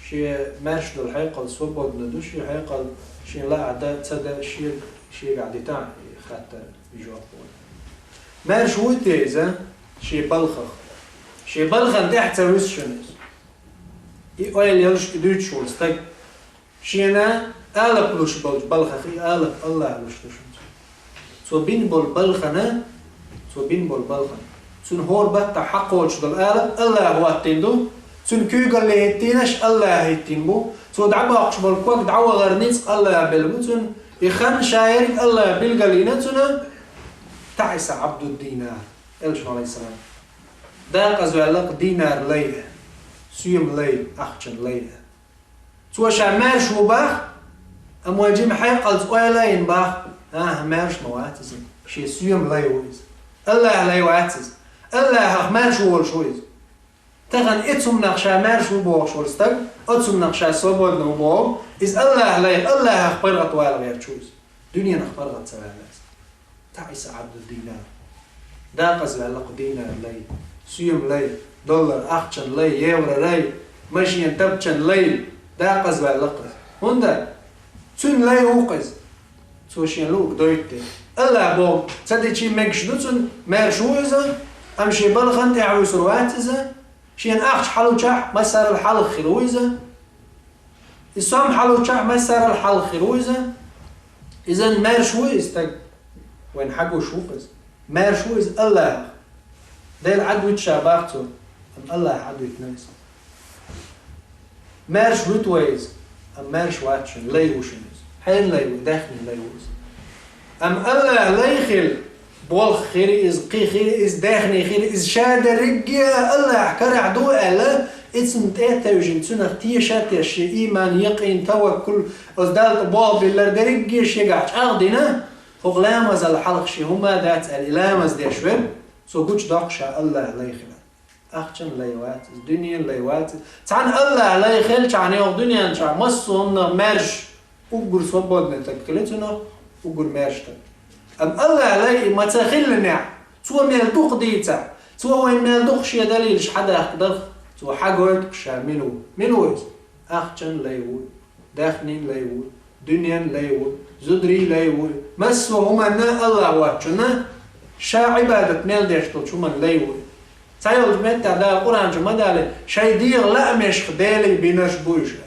шен маьрша долу хьекъал свободно ду, шен хьекъал шен лаахь дан а, ца дан а, шега, шегахь дитахь а хаттар жоп ву. Маьрша вуй те иза шен балхах? Шен балхана тӀехь ца вуьсу шуна иза. И ойла йолуш, и дуьйцуш волу стаг. Шена алап луш болчу балхах и алап Аллаха луш ду шуна. Цо бина болу балхана, цо бина болу балхана. Цунна хӀора баттахь хьакхочуш долу алап Аллаха хӀоттийна ду. Цуьнан куьйгалле хӀиттийнарш Аллаха хӀиттийна бу. Цо дӀабоккхуш болу ког дӀавахар ницкъ Аллаха белла бу цунна. И хан ша ерриг Аллаха билгалйина цунна. Таиса Ӏабдуд-динар, элчано, Ӏалайхиссалам. Декъаза ваьлла-кх динар лай, соьма лай, ахчан лай. Цо ша маьрша ву боху, амма вайн жима хьекъалца ойла а йина боху: «ХӀан-хӀа, маьрша ма вац иза, шен соьма лай ву иза. Аллаха лай вац иза. Аллахах маьрша волуш ву иза». Тахана оцу хӀуманах ша маьрша ву бохуш волу стаг, оцу хӀуманах ша свободно ву боху, иза Аллаха лай, Аллахах паргӀат вала гӀерташ ву иза. Дуьненах паргӀат ца ваьлла иза. Таиса Ӏабдуд-динар. Декъаза ваьлла-кх динар лай, соьма лай, доллар, ахчан лай, евро лай, машен, тапчан лай, декъаза ваьлла-кх иза. ХӀунда? Цуьнан лай ву-кх иза. Цо шен луург дойту дела. Аллаха боху, ца дича мегаш ду цунна, маьрша ву иза, амма шен балхана тӀехь вуьсур вац иза, шена ахча хьалучохь массарал хьалха хир ву иза. И сом хьалучохь массарал хьалха хир ву иза. Иза маьрша ву иза стаг. Вайна хьагуш ву-кх иза. Маьрша ву иза Аллахах. Дела Ӏадвуьту ша боху цо, амма Аллаха Ӏадвуьту иза. Маьрша вуьту вай иза, амма маьрша вац шуна, лай ву шуна иза. Хьенан лай ву? Даьхнин лай ву иза. Амма Аллаха лай хила, болх хир иза, кхин хир иза, даьхни хир иза, ша дерриге а Аллаха карахь ду аьлла, и цунна тӀе а тевжина, цунах теша а тешна, шен ийман, якъин, таваккул, оцу Далла тӀе болх биллар дерриге а шегахь чӀагӀдина, хӀокху ламазал хьалха шен хӀума а дац аьлла, и ламаз деш верг, цо гучудоккху ша Аллаха лай хилар. Ахчан лай вац иза, дуьненан лай вац иза. Цхьана Аллаха лай хилчахьана, йоху дуьнен чохь массо а хӀуманах маьрша, уггар свободный стаг хили цунах, уггар маьрша стаг. Амма Аллаха лай и ма ца хиллинехь, цо мел дукха дийцахь, цо вайна мел дукха шен далилаш хьадаккха дарх, цо хьагойту-кх ша мила ву. Мила ву иза? Ахчан лай ву, даьхнин лай ву, дуьненан лай ву, зударийн лай ву, массо а хӀуманна Аллаха воцчунна, ша Ӏибадат мел деш долчу хӀуманна лай ву. Цхьайолчу меттехь Дала Къуръан чу ма далий: «Шайн дегӀан лаамашха Деле бинарш бу уьш».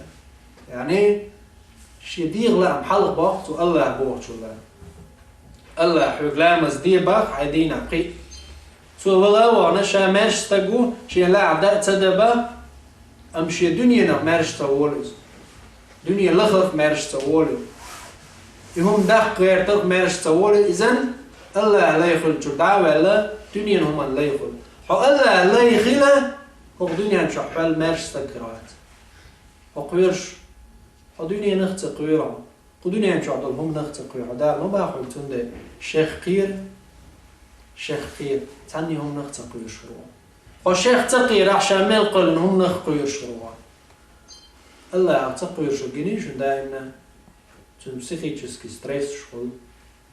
Яъни, шен дегӀан лаам хьалха боккху цо Аллаха бохучул. Аллаха хьоьга ламаз де боху хьайн дийнахь кхин а. Цо вала а вахана, ша маьрша стаг ву, шен лаахь дан а, ца дан а боху, амма шен дуьненах маьрша ца волу иза. Дуьне лахарх маьрша ца волу. И хӀума даккха гӀертарх маьрша ца волу иза, Аллаха лай хуьлучуьра дӀа а ваьлла, дуьненан хӀуманна лай хуьлу. Хьо Аллаха лай хила, хӀокху дуьнен чохь хьол маьрша стаг хир вац. Хьо кхоьруш, хьо дуьненах а ца кхоьру хьо. Кху дуьнен чохь долу хӀуманах а ца кхоьру хьо. Дала ма боху хьоьга цундела: «Шех кхера, шех кхера, цхьанний хӀуманах а ца кхоьруш хир ву». Хьо шех ца кхерахь, ша мел кхоьллина хӀуманах а кхоьруш хир ву. Аллахах ца кхоьруш гиний шуна даимна? Цуьнан психический стрессаш хуьлу,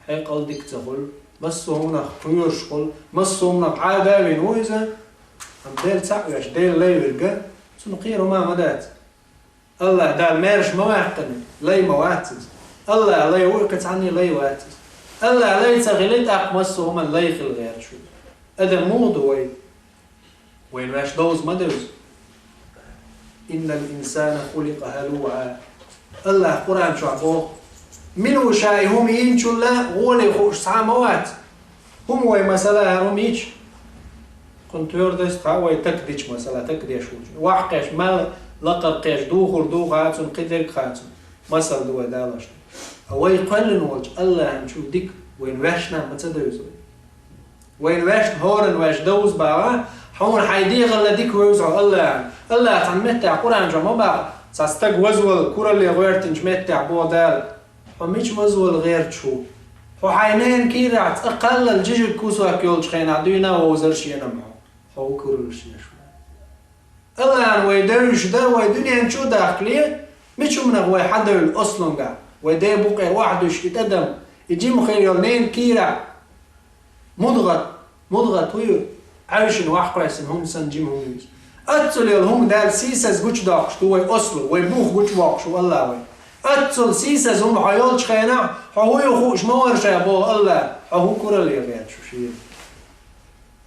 хьекъал дика ца хуьлу, массо а хӀуманах кхоьруш хуьлу, массо а хӀуманах Ӏада а вина ву иза, амма Дела цхьаъ веш, Дела лай верг, цунна кхера хӀума ма дац. Аллаха Дала маьрша ма ваьккхина, лай ма вац иза. Аллаха лай ву и, кхин цхьанний лай вац иза. Аллаха лай ца хилий, тӀаккха массо а хӀуманна лай хила гӀерташ ву. Адам муха ду вай? Вайна ваьш довза ма девза. «Иннал инсана хуликъа халуӀа». Аллаха Къуръан чохь боху: «Мила ву ша и хӀума йинчул а гӀоле хууш цхьа а ма вац?» ХӀума вай, масала, хӀара хӀума йича, кхунна твердость хаьа вай, таг дича, масала, таг деш волчу. Ваьхкхеш мел Лакхара кхерча духур ду хацун, кхидерг хацун. Масал ду вай далаш. А вай кхоьллина волчу Аллахьан чу дика вайна ваьшна ма ца девза вай. Вайна ваьшна хӀоранна ваьш довза баха, хьуна хьайн дегӀалла дика вевза хьо Аллахьан. Аллахь цхьана меттехь Къуръан чохь ма баха, цхьа стаг вазвала куралле гӀоьртинчу меттехь боху Дала: «Хьо мича вазвала гӀерташ ву? Хьо хьайн ненан кийрахь цкъа кхаллал жижиг кусок йолчу хенахь дуьйна а вовзар шена-м хьо. Хьо хӀун кураллаш еш ву?» Аллахьан вай девзаш дан, вай дуьнен чу а дахкале, мича хӀуманах вай хьадевлла ослунгахь, вай ден букъе охьадуьсуш и тӀадам, и жима хир йолу ненан кийрахь, мудгӀат, мудгӀат хӀун ю, Ӏаьвшина ваха кхоьссина хӀума санна жима хӀума ю иза. Оццул йолу хӀума Дала сийсаз гучудоккхуш ду вай ослу, вай бух гучубоккхуш ву Аллахь вай. Оццул сийсаз хӀума хьо йолчу хенахь, хьо хӀун ю хууш ма вара ша боху Аллахь, хьо хӀун куралле гӀерташ ву шена.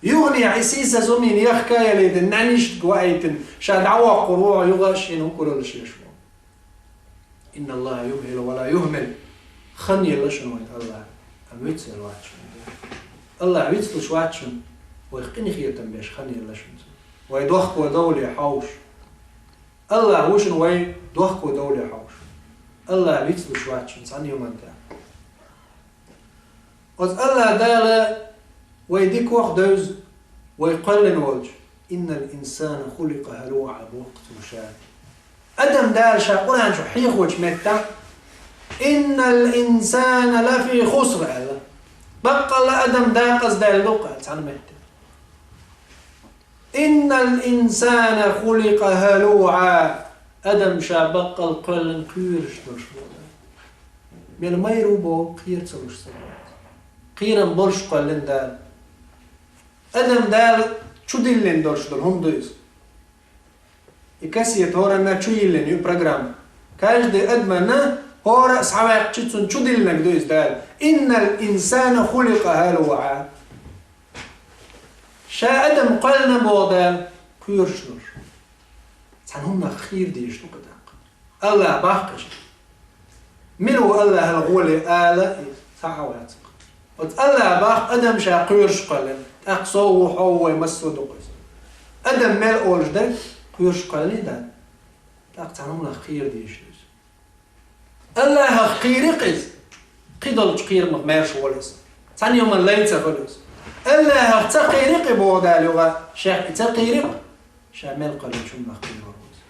Юханехь и сийсаз хӀума йина яхка а ялийтина, нанишка ваийтина, ша дӀавоккхур ву хьо юха а шена хӀун кураллаш еш ву. Инна Аллаха юмхӀилу ва ла юхмил. Хан елла шуна вайн Аллахь, амма вицвелла вац шуна. Аллахь вицлуш вац шуна, вайх къинхетам беш хан елла шуна цо. Вай дохко довле хьовш. Аллахь ву шуна вай дохко довле хьовш. Аллахь вицлуш вац шуна цхьана хӀуманна тӀехь. Оцу Аллахь Дала вай дикох девза, вай кхоьллина волчу. Иннал инсана хуликъа хӀалуӀа боху цо ша. Адам Дала ша Къуръан чу хьехочу меттехь: «Иннал инсана лафи хуср», – аьлла. Баккъалла адам дакъаздаьлла ду-кх аьлла цхьана меттехь. «Иннал инсана хуликъа хӀалуӀа». Адам ша баккъал кхоьллина кхоьруш долуш боху. Мел майра ву боху, кхера ца луш ца боху. Кхерам болуш кхоьллина Дала. Адам Дала чу диллина долуш долу хӀума ду иза. И кассета хӀоранна чу йиллина ю программа. Каждый адамна хӀора а схьаваьккхича цунна чу диллинарг ду иза Дала. «Иннал инсана хуликъа хӀалуӀа». Ша адам кхоьллина боху Дала, кхоьруш долуш. Цхьана хӀуманах кхера дезаш ду-кх тӀаккха. Аллахь боху-кх иштта. Мила ву Аллахьал гӀоле ала и цхьа а вац-кх. Оцу Аллахь боху адам ша кхоьруш кхоьллина, тӀаккха со а ву, хьо а ву, вай массо а ду-кх иза. Адам мел олуш дерг кхоьруш кхоьллина Дала. ТӀаккха цхьана хӀуманах кхера дезаш ду иза. Аллахьах кхийри-кх иза, кхидолчу кхерамах маьрша волу иза. Цхьана хӀуманна лай ца хуьлу иза. Аллахьах ца кхийри-кх и боху Дала юха, шех и ца кхийри-кх, ша мел кхоьллинчу хӀуманах кхийр ву иза.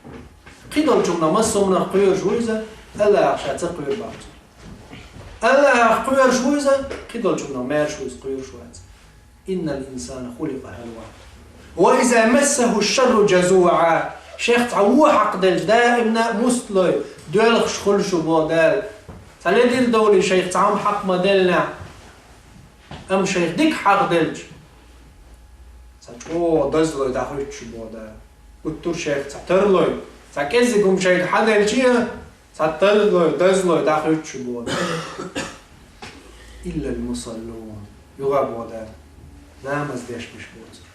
Кхидолчу хӀуманах, массо а хӀуманах кхоьруш ву иза, Аллахьах ша ца кхоьру боху цо. Аллахьах кхоьруш ву иза, кхидолчу хӀуманах маьрша ву иза, кхоьруш вац. «Иннал инсана хуликъа хӀалуӀа. Ва иза массаху шарру жазуӀа». Шех цхьа вон хьакхаделча, даимна а мусталой, доьлхуш хуьлу шу боху Дала. Цхьа ледира довлий шайх цхьа хӀума хьакха ма-деллинехь, амма шайх дика хьакхаделча, цхьа чӀогӀа дазлой дӀахуьтту шу боху Дала. Гуттар а шайх цхьа тарлой, цхьа кӀеззиг хӀума шайга хьаделча а, цхьа тарлой, дазлой дӀахуьтту шу боху. «Иллал мусаллун». Юха боху Дала: «Ламаз деш берш боцурш.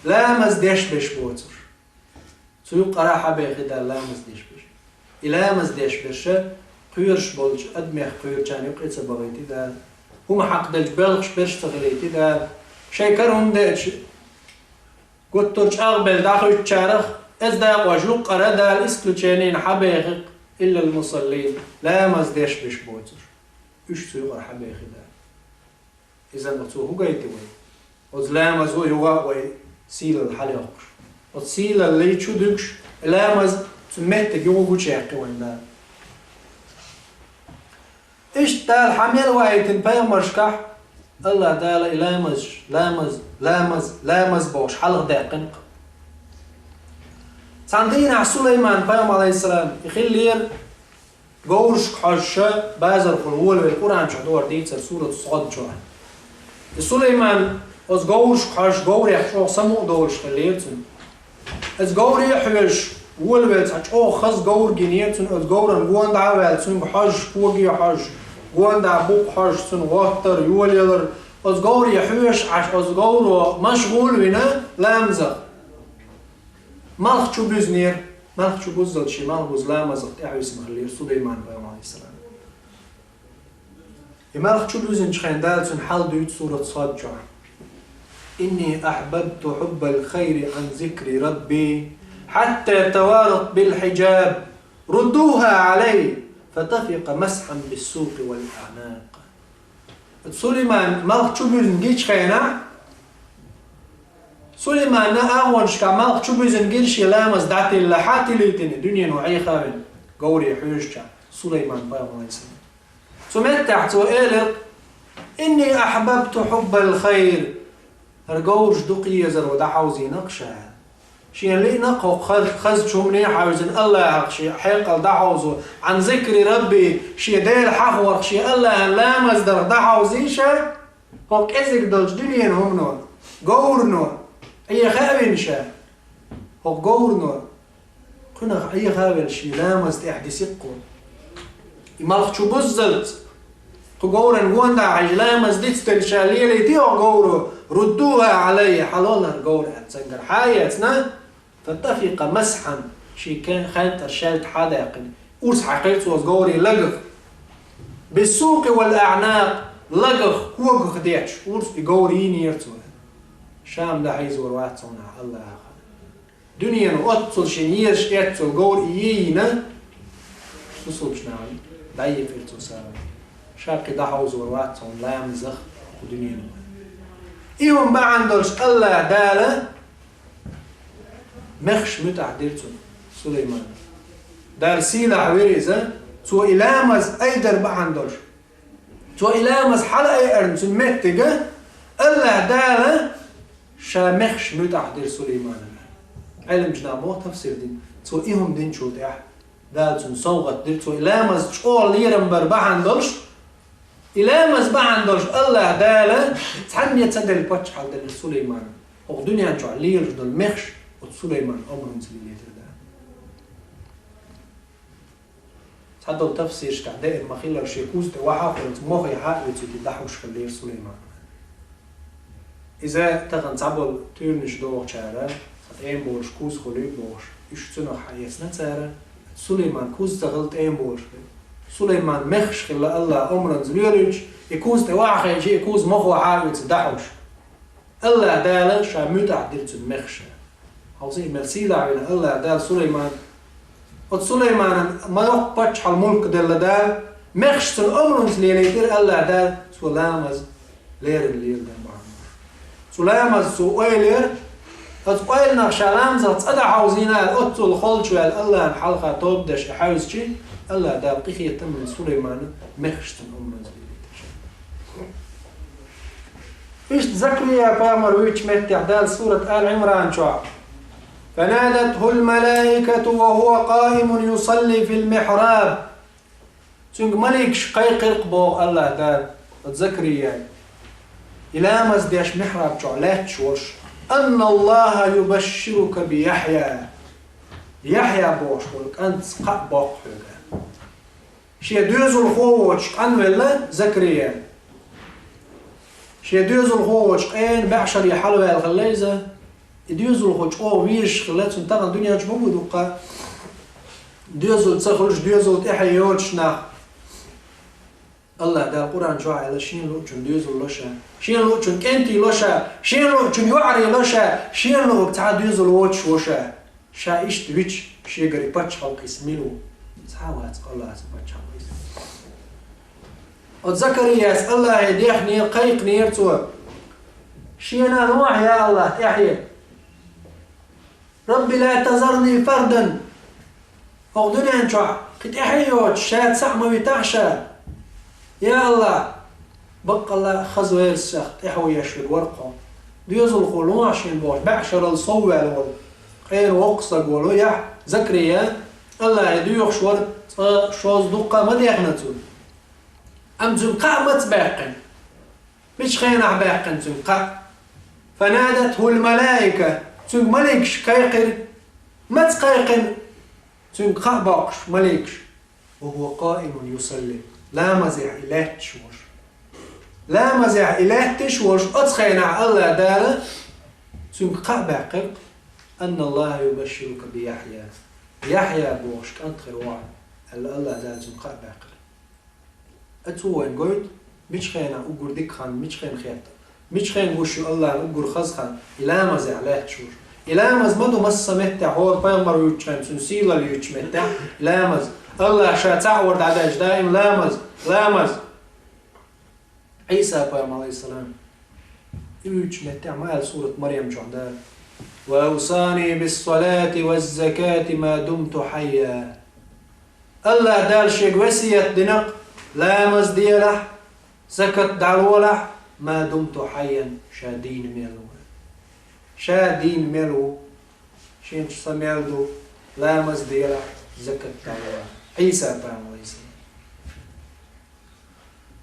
Ламаз деш берш боцурш». Цу юкъара хьабехи Дала ламаз деш берш. И ламаз деш берш кхоьруш болчу адамех кхоьручарна юкъа ца бахийти Дала. ХӀума хьакхаделча боьлхуш берш ца хилийти Дала. Шайн кара хӀума деача, гуттар а чӀагӀбелла дӀахуьттучарах, эза дакъош юкъара Дала исключенина хьабехи-кх, «иллал мусаллин», ламаз деш берш боцурш. Уьш цу юкъара хьабехи Дала. Иза оцо хӀун гайти вай? Оцу ламазо юха а вай сийлалла хьалайоккхуш. Оцу сийлаллий чу дуьгуш, ламаз цу меттиг юха гучуяьккхи вайн Дала. Иштта Дала хьа мел ваийтина пайхамаршкахь, Аллах Дала и ламаз, ламаз, ламаз, ламаз бохуш хьалха даьккхина-кх. Цхьана дийнахь Сулайман пайхамар, алейхиссалам, и хиллера говрашка хьожуша, базархула волавелла, Къуръан чохь дора дийцар, сурат Сод чохь. И Сулайман оцу говрашка хьожуш, говрех чӀогӀа самукъа долуш хиллера цуьнан. Оцу говре а хьоьжуш, волавелла цхьа чӀогӀа хаза говр гинера цуьнан, оцу говран гонда а ваьлла, цуьнга хьожуш, коге а хьожуш, гонда а букъ хьожуш, цуьнан гӀоттар, йолаялар. Оцу говре хьоьжуш Ӏаш, оцу говро машгӀул а вина ламазах. Малх чу буьзинера, малх чу буззалц шен малх буза ламазах тӀаьхьависина хиллера Сулайман пайхамар, алейхиссалам. И малх чу буьзинчу хенахь Дала цуьнан хьал дуьйцу сурат Сод чохь: «Инни ахьбабту хьуббал хайри ан зикри Рабби». حتى توارت بالحجاب ردوها علي فتفق مسحا بالسوق والأعناق. Сулайман малх чу буьзна гича хенахь, Сулаймана агӀонашкахь малх чу буьзна гира шен ламаз дӀатилла, хьа тилийтина, дуьнено Ӏехавина, говре хьоьжучахь, Сулайман пайхамар. Цу меттехь цо элира: «إني أحببت حب الخير». ХӀара говраш дукха езаро дӀахьовзийна-кх ша. Шена лиъна-кх хӀокху хазачу хӀумане хьаьвзина Аллахьах шен хьекъал дӀахьовзо, عن ذكر ربي, шен Дела хьахорах, шен Аллахьан ламаз дарх дӀахьовзийна ша, хӀокху кӀезиг долчу дуьненан хӀумано, говрано, Ӏеха а вина ша, хӀокху говрано, кхунах Ӏеха а велла шен ламаз тӀехь дисина-кх. И малх чу буззалц, кху говран гонда хьаьжжа ламаз дицделла ша лелийти хӀокху говро, ردوها علي, хьалолара говр аьлла цуьнгара хьа а эцна, فتفق مسحا, шен кен-, хантӀара шаьлта хьа а даьккхина, урс хьаькхира цо оцу говрийн лагах. بالسوق والأعناق, лагах, когах детташ, урс и говр йийнера цо. Ша-м дӀахьийзор вац хьуна Аллахьах. Дуьнено оццул шена езаш эццо говр и йийна, бусалбачу нахана дӀайийкъира цо сагӀина. Ша кхин дӀахьовзор вац хьуна ламазах кху дуьнено. И хӀума бахьана долуш Аллахь Дала мехаш муьтӀахь дира цунна, Сулаймана. Дала сийлахь вира иза, цо и ламаз айдар бахьана долуш. Цо и ламаз хьалаайарна цуьнан меттига Аллахь Дала ша мехаш муьтӀахь дира Сулайманана. Ӏеламчу наха боху тафсир дина, цо и хӀума динчул тӀаьхьа Дала цунна совгӀат дира, цо и ламаз чӀогӀа лерам бар бахьана долуш, и ламаз бахьана долуш Аллахь Дала цхьанне ца делла паччахьалла делира Сулаймана. ХӀокху дуьнен чохь лелаш долу мехаш оцу Сулайман омранца лелийтира Дала. Цхьадолу тафсиршкахь деана ма-хиллара, шен куз тӀе вахьа а хилла, мохе хьа а оьцуьйтий дӀахьуш хиллера Сулайман. Иза тахана цхьаболу туьйранаш дохучара, цхьа тӀеман болуш куз хуьлий бохуш, уьш цунах хьаэцна цара, Сулайман куз ца хилла тӀеман болуш бен. Сулайман мехаш хилла Аллахь омранца лелийча, и куз тӀе вахьа хилча, и куз мохо хьа а оьцу дӀахьуш. Аллахь Дала ша муьтӀахь дира цуьнан мехаш. Хьовсий, мел сийлахь вина Аллахь Дала Сулайман. Оцу Сулайманан ма йоккха паччахьалла, мулк делла Дала, мехаш цунна омранца лелийтира Аллахь Дала, цо ламаз леррина леладар бахьана. Цу ламазца цо ойлера, оцу ойланах ша ламазах цӀа дӀахьовзийна аьлла, оццул холчу ваьлла Аллахьан хьалха тоба деш и хьаьвзичи, Аллахь Дала къинхетам а вина Сулайманан мехаш цунна омранца лелийтира ша. Иштта Закария пайхамар вуьйчу меттехь Дала сурат Али Ӏимран чохь: «فنادته الملائكة وهو قائم يصلي في المحراب». Цуьнга маликаш кхайкхира-кх боху Аллахь Дала оцу Закариян, и ламаз деш михьраб чохь лаьтташ волуш: «أن الله يبشرك بيحيى». Яхьъя бохуш волу кӀантаца кхаъ боккху хьоьга. Шен доьзалхо воцуш къанвелла Закария. Шен доьзалхо воцуш къена бӀешаре хьалаваьлла хилла иза. И доьзалхо чӀогӀа везаш хилла, цунна тахана дуьнен чу ма бу дуккха доьзал ца хуьлуш, доьзал тӀаьхье йоцуш нах. Аллахь Дала Къуръан чохь аьлла, шена луучун доьзал ло ша, шена луучун кӀентий ло ша, шена луучун йоӀарий ло ша, шена луург цхьа доьзал воцуш во ша. Ша иштта вича, шегара и пачхьалкх хьийса мила ву? Цхьа а вац Аллахьца пачхьалкх хьийса. Оцу Закарияс Аллахье дехнера, кхайкхинера цо: «Шена лохьа, я Аллахь, тӀаьхье! رب لا تذرني فردا». ХӀокху дуьнен чохь кхин тӀаьхье йоцуш, ша цхьаъ ма витахь ша. Я Аллахь, баккъалла а хаза версах тӀаьхьо еш верг вара-кх хьо. Доьзалхо лохьа шена бохуш, бӀешаралла сов ваьлла волу, къена воккха стаг волу яхь Закария, Аллахье доьхуш вара, цкъа шозза дуккха а ма дехна цунна. Амма цуьнга кхаъ маца баьккхина? Мича хенахь баьккхина цуьнга кхаъ? «فنادته الملائكة», цуьнга маликаш кхайкхира. Маца кхайкхина? Цуьнга кхаъ боккхуш маликаш. «وهو قائم يصلي», ламазехь и лаьтташ волуш. Ламазехь и лаьтташ волуш, оцу хенахь Аллахь Дала цуьнга кхаъ баьккхира: «أن الله يبشرك بيحيى». Яхьъя бохуш кӀант хир ву хьан, аьлла, Аллахь Дала цуьнга кхаъ баьккхира. Ткъа цо вайна гойту, мича хенахь уггар дика хан, мича хенахь хетта, мича хенахь гуш ю Аллахьна уггар хаза хан, и ламазехь лаьтташ волуш. И ламаз ма ду массаметтехь хӀора пайхамар вуьйцучхьан, цуьнан сийлалла юьйцучу меттехь ламаз. АллахӀа ша цхьаъ вар дӀадаьлча даим ламаз, ламаз. Ӏийса пайхамар, алейхиссалам, и вуьйцучу меттехь ма аьлла сурат Марьям чохь Дала: «Ва авсани биссалати ваззакати ма думту хьайя». АллахӀа Дала шега весет дина-кх: «Ламаз делахь, закат дӀалолахь, ма думту хьайян», ша дийна мел ву. Ша дийна мел ву, шен чу са мел ду, ламаз делахь, закат дӀалолахь. Ӏийса пайхамар, алейхиссалам.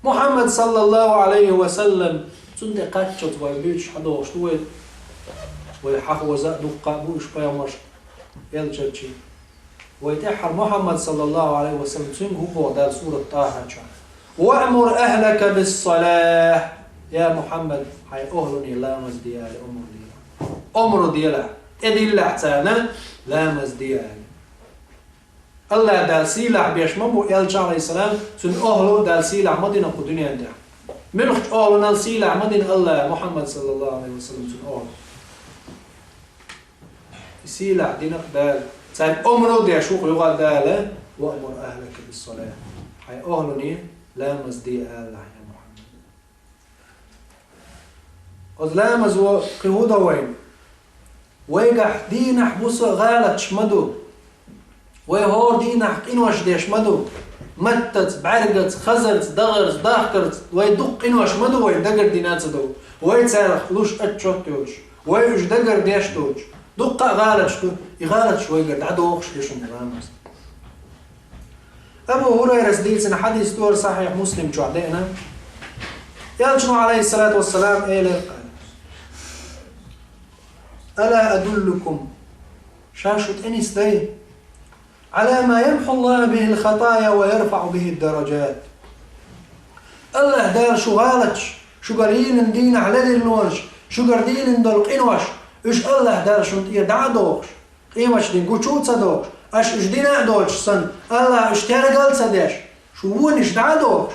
Мухьаммад, саллаллаху Ӏалайхи ва саллам, цунна тӀе кхаччалц вай буьйцуш хьадогӀуш ду вай, вай хьахоза а дуккха а бу уьш пайхамарш, элчанаш. Вай тӀаьххьара Мухьаммад, саллаллаху Ӏалайхи ва саллам, цуьнга хӀун боху Дала сурат ТӀахьа чохь: «Ваъмур ахлака биссалахь». Я Мухьаммад, хьайн охӀлане ламаз де аьлла омра делахь. Омра делахь, тӀедиллахь царна, ламаз де аьлла. АллахӀа Дала сийлахь беш ма бу элча, алейхиссалам, цуьнан охӀла а Дала сийлахь ма дина кху дуьнен тӀехь. Муьлххачу охӀланал сийлахь ма дина АллахӀа Мухьаммад, саллаллаху Ӏалайхи ва саллам, цуьнан охӀла. И сийлахь дина-кх Дала. Цаьрга омра а деш ву-кх юха Дала: «Ваъмур ахлака биссалахь». Хьайн охӀлане ламаз де аьлла, я Мухьаммад. Оцу ламазо кхин хӀун до вайна? Вайгахь дийнахь, буса а гӀалаташ ма ду. Вай хӀора дийнахь къинош деш ма ду. Маттаца, бӀаьргаца, хазарца, дагӀарца, дахкарца вай дукха къинош ма ду вайна дагардина а ца до. Вай царах луш отчет йоцуш, вай уьш дагардеш доцуш, дуккха а гӀалаташ ду, и гӀалаташ вайгара дӀадохуш ду шуна ламаз. Абу ХӀурайрас дийцина хьадис ду хӀара, Сахьихь Муслим чохь деана. Элчано, алейхиссалату вассалам, элира: «Ала адуллукум, ша шу тӀе нисдай? Ала ма ямхьу Аллаху бихил хатая ва ярфаӀу бихид дараджат». АллахӀа Дала шу гӀалаташ, шуьгара йиллина дийнахь ледарлонаш, шуьгара диллина долу къинош, уьш АллахӀа Дала шуна тӀера дӀа а дохуш, къематдийнахь гучу а ца дохуш, аша уьш дина а доцуш санна, АллахӀа уьш тергал а ца деш, шун вонаш дӀа а дохуш,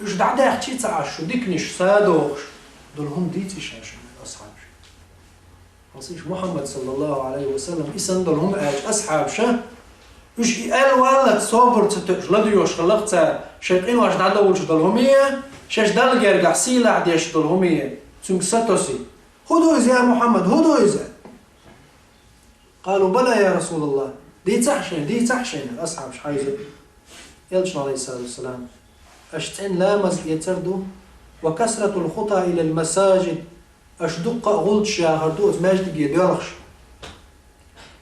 уьш дӀадаьхча а ца Ӏаш, шун диканаш са а дохуш долу хӀума дийцира шаьш, асхьабаш. Хьалсийша Мухьаммад, саллаллаху Ӏалайхи ва саллам, и санна долу хӀума аьлча асхьабаша, уьш и аьлла валлалц собар ца тоьуш, ладоьгӀуш хиллера цара, шайн къинош дӀадовлуш долу хӀумае, шаьш Далла гергахь сийлахь деш долу хӀумае, цуьнга сатосий. «ХӀун ду иза, я Мухьаммад, хӀун ду иза?» «Къалу бала, я Расулаллах, дийцахьа шайна, дийцахьа шайна», асхьабаш хьайза. Элчано, алейхиссалату вассалам: «Аша цӀена ламаз эцар ду, ва касратул хута илал масажид, аша дуккха а гӀулчаш яхар ду оцу маьждиге доьлхуш.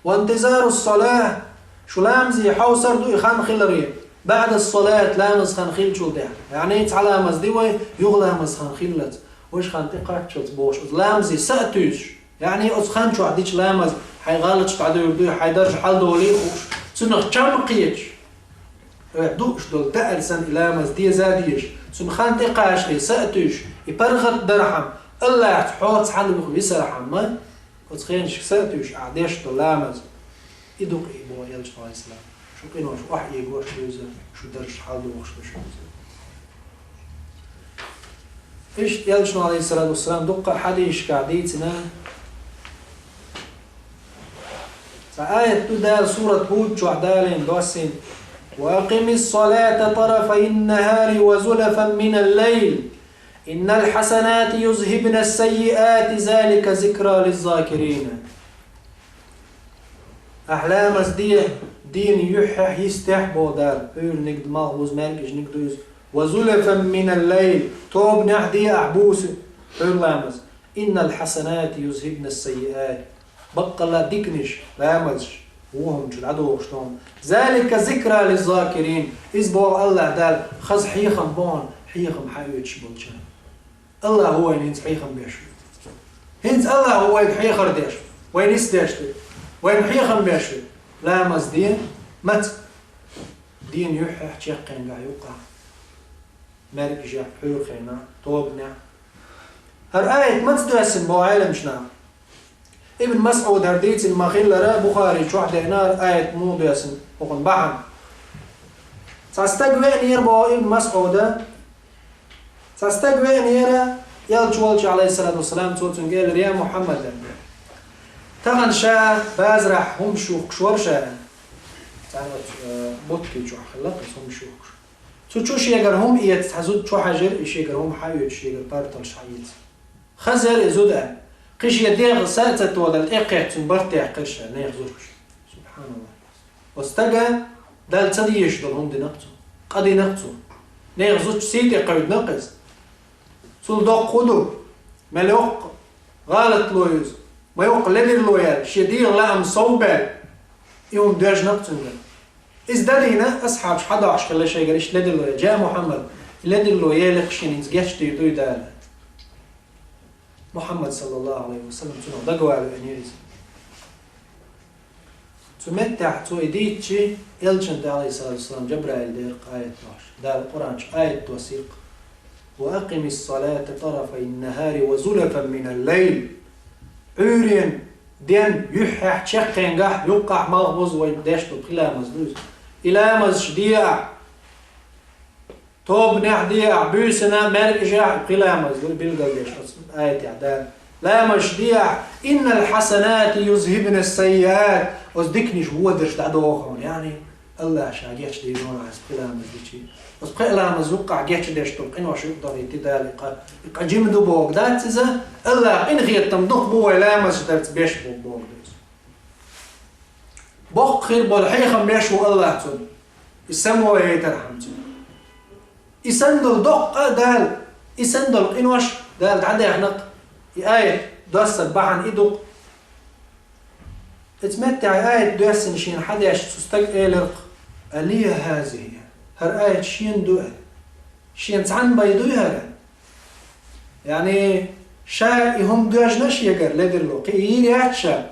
Ва интизарус салат, шу ламазе хьовсар ду и хан хиларе, баъдас салат, ламаз хан хилчул тӀаьхьа». Яъни цхьа ламаз ди вай, юха ламаз хан хиллалц, вайша хан тӀекхаччалц бохуш, оцу ламазе са а туьйсуш. Яъни оцу хан чохь дича ламаз, хьайн гӀалаташ дӀадуьйр дуй, хьайн дарж хьалдолий а хууш, цунах чам а кхеташ. Хьоьга дууш долу даьӀар санна и ламаз деза а дезаш, цунна хан тӀекхачале са а туьйсуш, и паргӀат дархьама, Аллахьца хьо цхьаьна висархьама, оцу хенашка са а туьйсуш ахь деш долу ламаз. И ду-кх и, боху Элчано, алейхиссалам, шун къинош охьаэгош ду иза, шун дарж хьалдохуш ду шуна иза. Иштта Элчано, алейхиссалату вассалам, дуккха а хьадисашкахь дийцина. Цхьа аят ду Дала сурат Худ чохь далийна доссийна: «Ва акъимис салата тарафайн нахари ва зулафан минал лайл, иннал хьасанати юзхибнас саййиати, залика зикра лиззакирин». Ахь ламаз де, дийнан юьххьехь, йистехь, боху Дала, пхьуьйраниг ду, малхбуза маьркӀажниг ду иза. «Ва зулафан минал лайл», тобанехь де ахь буса пхьуьйра ламаз. «Иннал хьасанати юзхибнас саййиат». Баккъалла диканаш, ламазаш, вон хӀума чу дӀадохуш ду хьуна. «Залика зикра лиззакирин». Иза, боху Аллахьа Дала, хаза хьехам бу хьуна, хьехам хьаоьцуш болчарна. Аллахьа ву вайна хӀинца хьехам беш ву. ХӀинца Аллахьа ву вайга хьехар деш, вайна нисдеш ду, вайна хьехам беш ву. Ламаз де, маца? Дийнан юьххьехь, чаккхенгахь, юккъехь, маьркӀажехь, пхьуьйрахь, тобанехь. ХӀара аят маца доьссина, боху Ӏеламчу наха? Ибн МасӀуда хӀара дийцина ма-хиллара, Бухари чохь деана хӀара аят муха доьссина, хӀокхуьнан бахьана. Цхьа стаг веанера, боху Ибн МасӀуда, цхьа стаг веанера, Элча волчу, алейхиссалату вассалам, цо цуьнга элира: «Я Мухьаммад, аьлла, Тахан ша базарахь хӀума шухкаш вара ша. Цхьана, э, бутки чохь хилла кхин хӀума шухкаш. Цу чу шегара хӀума эца цхьа зуда чу хьаьжира, и шегара хӀума хьаоьцуш, шегара парталш хьаэца. Хазар и зуда. Кхин шен дегӀ са а ца тодара, тӀекхеттачун барт яьккхира ша, нехан зудчун. Субханаллах. Оцу стага Далла ца дезаш долу хӀума дина-кх цо. Къа дина-кх цо. Нехан зудчун сий тӀе кхевдина-кх иза. Цул доккха хӀун ду? Мел йоккха гӀалатло ю иза. Ма йоккха ледарло яьлла, шен дегӀан лаам сов баьлла. И хӀума доьжна-кх цуьнгара. Иза дан дийна, асхьабаш хьадохьуш хилла шайгара иштта ледарло яьлла. Джа Мухьаммад, и ледарло елира-кх шена, хӀинца гечдийр дуй Дала. Мухьаммад, саллаллаху Ӏалайхи ва саллам, цунах дагавала веанера иза. Цу меттехь цо и дийцчи, Элчанна, Ӏалайхиссалату вассалам, Джабраил дера-кх аят дохьуш. Дала Къуръан чу аят доссийра-кх: «Ва акъимис-салата тарафайн-нахари ва зулафан минал-лайл». Ӏуьйренан, ден юьххьехь, чаккхенгахь, юккъехь малхбуза вай деш долу пхи ламаз ду иза. И ламазаш де ахь. Тобанехь де ахь, буьйсанна, маьркӀажехь, пхи ламаз ду билгалдеш оцу аятехь Дала. Ламазаш де ахь, «Иннал хьасанати юзхибнас-саййиат», оцу диканаш, водарш дӀадоху хьуна, яъни АллахӀа ша гечдийр ду хьуна хьан пхи ламаз дичи. Оцу пхи ламаз юккъехь гечдеш долу къинош юкъадахийти Дала, и къа, и къа жима ду бохург дац иза, АллахӀа къинхетам дукха бу вай ламазаш дарца беш бу бохург ду иза. Боккха хир болу хьехам беш ву АллахӀа цунна, и само яйтархьама цунна. И санна долу доккха а Дала, и санна долу къинош Дала дӀадаьхна-кх, и аят доссар бахьана и ду-кх. Оцу меттехь и аят доьссина шена хьадеш цу стага элира-кх: «Алия хазихи?» ХӀара аят шена ду аьлла. Шена цхьанна бен дуй хӀара? Яъни, ша и хӀума доьжна шегара ледарло, кхин йийр яц ша.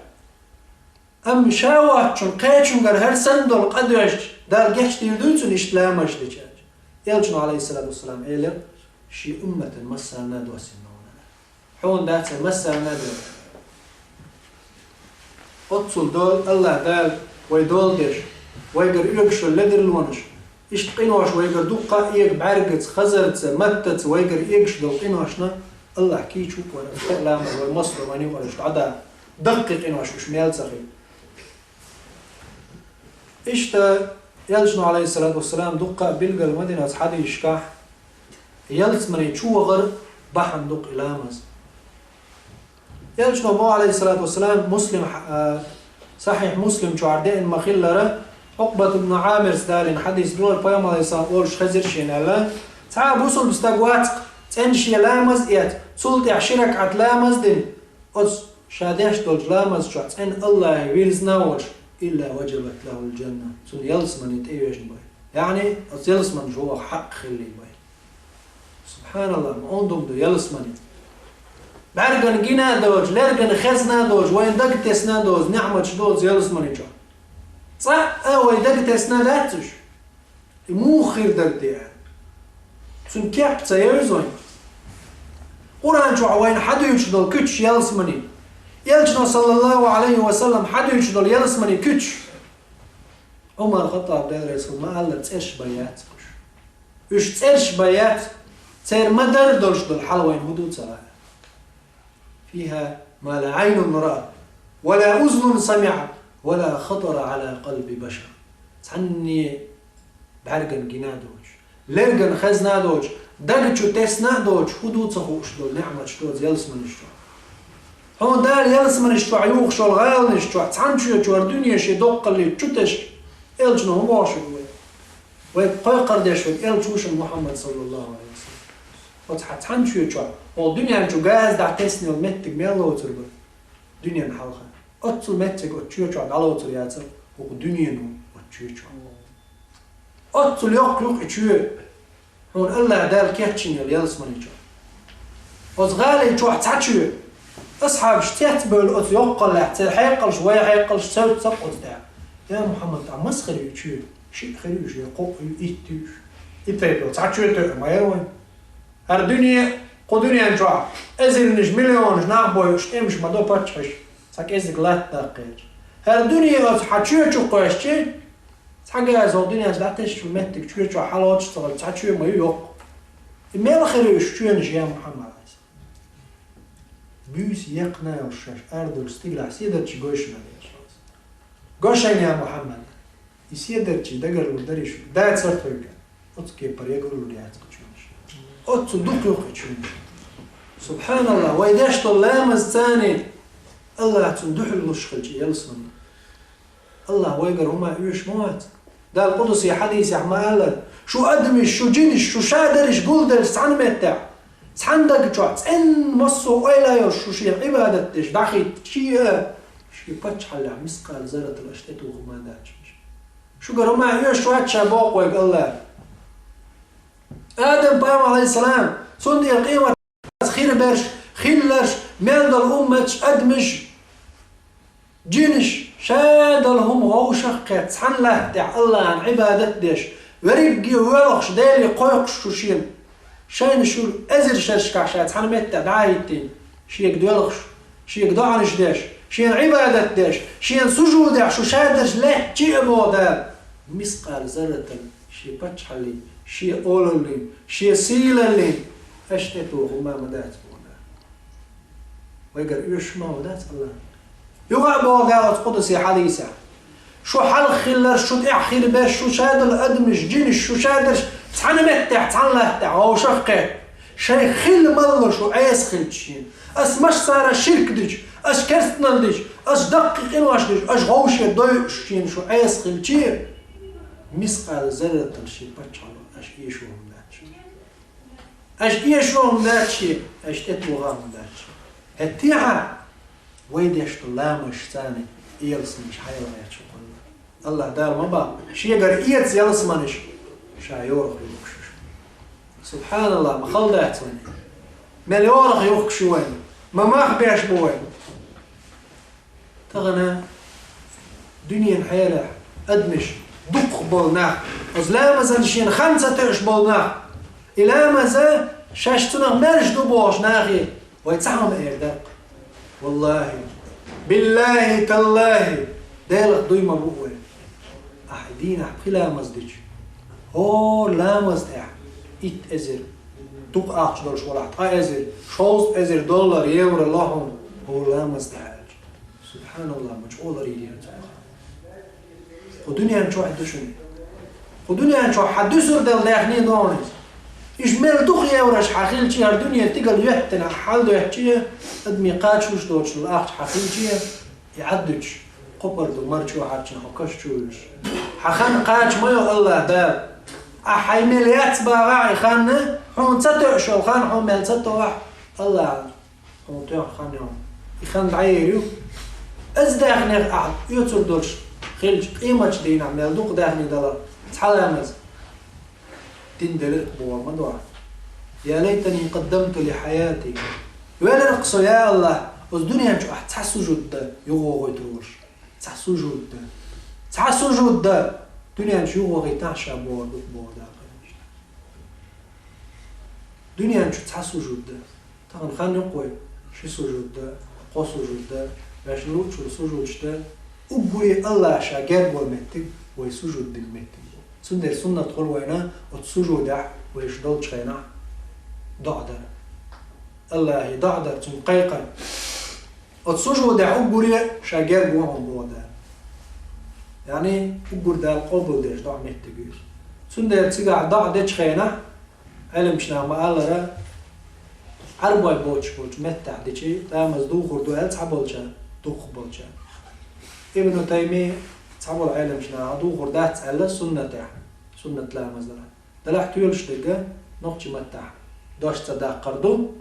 Амма ша воцчунна кхечуьнгара хӀара санна долу къа доьжча, Дала гечдийр дуй цунна иштта ламазаш дича? Элчано, Ӏалайхиссалату вассалам, элира: «Шен умматан массарна а доссина ву хьуна». Хьуна дац, массарна а доьжна. Оццул долу АллахӀ Дала вай дола деш, вайгара оьгуш йолу ледарлонаш, иштта къинош вайгара дуккха а эга бӀаьргаца, хазарца, маттаца вайгара эгаш долу къиношна АллахӀ кийча ву-кх вайна, кхин а ламаз вай массо а вайна юкъараллаш дӀадаха, даккхий къинош уьш мел ца хилла. Иштта Элчано, Ӏалайхиссалату вассалам, дуккха а билгал ма дина оцу хьадисашкахь ялсамане чу вахар бахьана ду-кх и ламаз. Элчано боху, Ӏалайхиссалату вассалам, Муслим, а, Сахьихь Муслим чохь деана ма-хиллара, Ӏукъбат ибн Ӏамирс далийна хьадис ду, Пайхамар, Ӏалайхиссалам, олуш хезира шена аьлла: «Цхьа а бусулба стаг вац-кх, цӀена шен ламаз а эцна, цул тӀаьхьа ши ракаӀат ламаз а дина, оцу ша деш долчу ламаза чохь цӀена АллахӀе вирзина а волуш, илла ваджабат лахул-джанна, цунна ялсамани тӀеоьжна бен». Яъни, оцу ялсамани чу ваха хьакъ хилла бен. СубхьаналлахӀ, ма онда хӀума ду ялсамани. БӀаьргана гина а доцуш, лергана хезна а доцуш, вайна дага тесна а доцу ниӀматаш ду оцу ялсамани чохь. Цкъа а вай дага тесна дац уьш? И муха хир дара те аьлла, цуьнан кеп ца евза вайна? Къуръан чохь вайна хьадуьйцуш долу куьчаш ялсамани, Элчано, саллаллаху Ӏалайхи ва саллам, хьадуьйцуш долу ялсамани куьчаш. Ӏумар Хаттаб, Дела реза хуьлда, ма-аллара, цӀераш бен яц уьш. Уьш цӀераш бен яц, церан ма-дарра долуш долу хьал вайна хӀун ду ца хаьа. «Фиха ма ла Ӏайнун раат, ва ла узунун самиӀат, ва ла хатара Ӏала къалби башар». Цхьанне бӀаьргана гина а доцуш, лергана хезна а доцуш, дага чу тесна а доцуш, хӀун ду ца хууш долу ниӀматаш ду оцу ялсаманаш чохь. Хьуна Дала ялсаманаш чохь юхуш йолу гӀаланаш чохь цхьана чоь чу хӀара дуьне шен доккхаллица чу тесча, Элчано хӀун бохуш ву вай? Вай кхойкхар деш верг Элча ву шуна Мухьаммад, саллаллаху Ӏалайхи ва саллам. Оцу хьан цхьана чоь чохь, хӀокху дуьнен чу газа дӀатесна йолу меттиг мел лоцур бара дуьненна хьалха? Оццул меттиг оцу чоь чохь дӀалоцур яцара хӀокху дуьнено оцу чоь чохь. Оццул йоккха ю-кх и чоь, хьуна АллахӀ Дала кечйина йолу ялсамани чохь. Оцу гӀали чохь цхьа чоь. Асхьабаш цецбевлла оцу йоккхаллехь, церан хьекъалш, вай хьекъалш, цевццакх оцу тӀехь. Я Мухьаммад, ткъа маса хир ю чоь? Шиъ хир ю уьш, я кхоъ ю, итт ю уьш? И тайпа цхьа чоь тоьа ма яра вайна. ХӀара дуьне, кху дуьнен чохь эзарнаш, миллионаш нах бойуш, тӀемаш ма до паччахьаш, цхьа кӀезиг латта даккхийча. ХӀара дуьне оцу хьан чоь чу кхоьссича, цхьа газа хӀокху дуьнен чу дӀатесначул меттиг чоь чохь хьалоцуш ца хилча, цхьа чоь ма ю йоккха. И мел хир ю уьш чоьнаш, я Мухьаммад? Буьйса екхна йолуш шаьш арадолчу стигалахь седарчий гой шуна аьлла. Го шайна, я Мухьаммад. И седарчий дагаралур дарий шуьга? Дацара тхоьга. Оцу кепара ягаралур яц кху чуьнаш. Оццу дукха ю кху чуьнаш. Субханаллах, вай деш долу ламаз царний, Аллах цунна дуьхьал луш хилча ялсамани. Аллах вайгара хӀума оьшуш ма вац. Дала къудсий хьадисехь ма-аллара: «Шу адамаш, шу жинаш, шу шадарш гулделлаш цхьана меттехь, цхьана даг чохь цӀенна массо а ойла йолуш шу шена Ӏибадат деш дӀахӀиттича а, шен паччахьаллехь мискъала зарратал аша тӀетухур ма дац шу». Шуьгара хӀума оьшуш вац ша боху вайга Аллах. Адам-пайхамар, алейхиссалам, цундела къемат хир берш, хилларш, мел долу умматаш, адамаш, жинаш, ша долу хӀума вовшах а кхетта, цхьана латта тӀехь Аллахьан Ӏибадат а деш, верриге воьлхуш, Деле кхойкхуш шу шена, шайна шу эзар шерашкахь ша цхьана меттехь дӀа а хӀиттийна, шега доьлхуш, шега доӀанаш деш, шена Ӏибадат деш, шена сужудехь шу шадарш лаьттача а, боху Дала, мискъала зарратан шен паччахьаллин, шен олаллин, шен сийлаллин аша тӀетухур ма дац боху Дала. Вайгара оьшуш ма дац Аллах. Юха а боху Дала оцу къудсий хьадисехь: «Шу хьалха хилларш, шу тӀехь хир берш, шу ша долу адамаш, жинаш, шу шадарш цхьана меттехь, цхьана латта тӀехь вовшах а кхетта, шайх хилла мало шу Ӏеса хилча шена. Ас массара ширк дича, ас керстанал дича, ас даккхий къинош дича, аш вовше дойуш шена шу Ӏеса хилча, мискъала зарратал шен паччахьалло аша оьшур ма дац шу». Аша оьшур ма дац шу, аша тӀетухур ма дац шу. ХӀетте а вай деш долу ламазаш царний ялсаманиш хьайла гӀерташ ву-кх. Аллах Дала ма боху шегара эца ялсаманиш ша йорах юхкуш шу. Субханаллах, ма хала дац вайна. Мел йорах юхкуш ю вайна. Ма мах беш бу вайна. Тахана дуьненан хьелехь адамаш дукхах болу нах, оцу ламазан шена хан ца тоьуш болу нах, и ламаз шаьш цунах маьрша ду бохуш нахе вай цхьа хӀума эр дара-кх. Валлахи, биллахи, таллахи, Делах дуй ма бу вай. Ахьа дийнахь пхи ламаз дича, хӀора ламаз тӀехь итт эзар, дукха ахча долуш валахь, ткъа эзар, шовзткъа эзар доллар, евро ло хьуна хӀора ламаз тӀехь аьлча. Субханаллах, ма чӀогӀа ларйина яра цунах. Кху дуьнен чохь ду шуна. Кху дуьнен чохь хьан дуьсур дала даьхний ду хьуна иза. Иза мел дукха еврош хьан хилча, хӀара дуьне стигала йоьттина хьал доьттича, адамийн кхачош доцуш долу ахча хьан хилча, и Ӏад дуьтуш, кхо пар ду марчо хьарчина хьо каш чу вуьлуш. Хьан хан кхача ма йо Аллах Дала. Ахьа хьайн мел яц бахахь и хан, хьуна ца тоьуш йолу хан хьуна мел ца тохахь, Аллах хьуна тоьхна хан йо. И хан дӀаер ю. Иза даьхнех ахьа оьцур долуш хилча, къематчу дийнахь мел дукха даьхний дала цхьа ламаз дина делира боху ма ду ахь. Я лайтани къаддамту ли хьаяти. Велира-кх со, я Аллах, оцу дуьнен чу ахь цхьа сужуд дан юхавогӀуьйтур волуш. Цхьа сужуд дан. Цхьа сужуд дан. Дуьнен чу юхавахийтахь ша бохур ду-кх боху Дала. Дуьнен чу цхьа сужуд дан. Тахана хан ю-кх вай, ши сужуд дан, кхо сужуд дан, вешан луучура сужудаш дан. Уггаре Аллах ша герга ван меттиг вай сужуд дина меттиг ду. Цундела суннат хуьлу вайна оцу сужудехь вайша долчу хенахь доӀа дар. Аллахе доӀа дар, цунна кхайкхар. Оцу сужудехь уггаре ша герга ван хьуна боху Дала. Яъни уггар Дала къобалдеш доӀа меттиг ю иза. Цундела цигахь доӀа дечу хенахь, Ӏеламчу наха ма-аллара, Ӏарбой боцуш болчу меттехь дичи, ламаз духур ду аьлла цхьаболча, дукхахболча. Ибн Тайми цхьаболу Ӏеламчу наха духур дац аьлла суннатехь, суннат ламаз дара. Делахь тоьлуш дерг нохчи маттахь дош ца даккхар ду.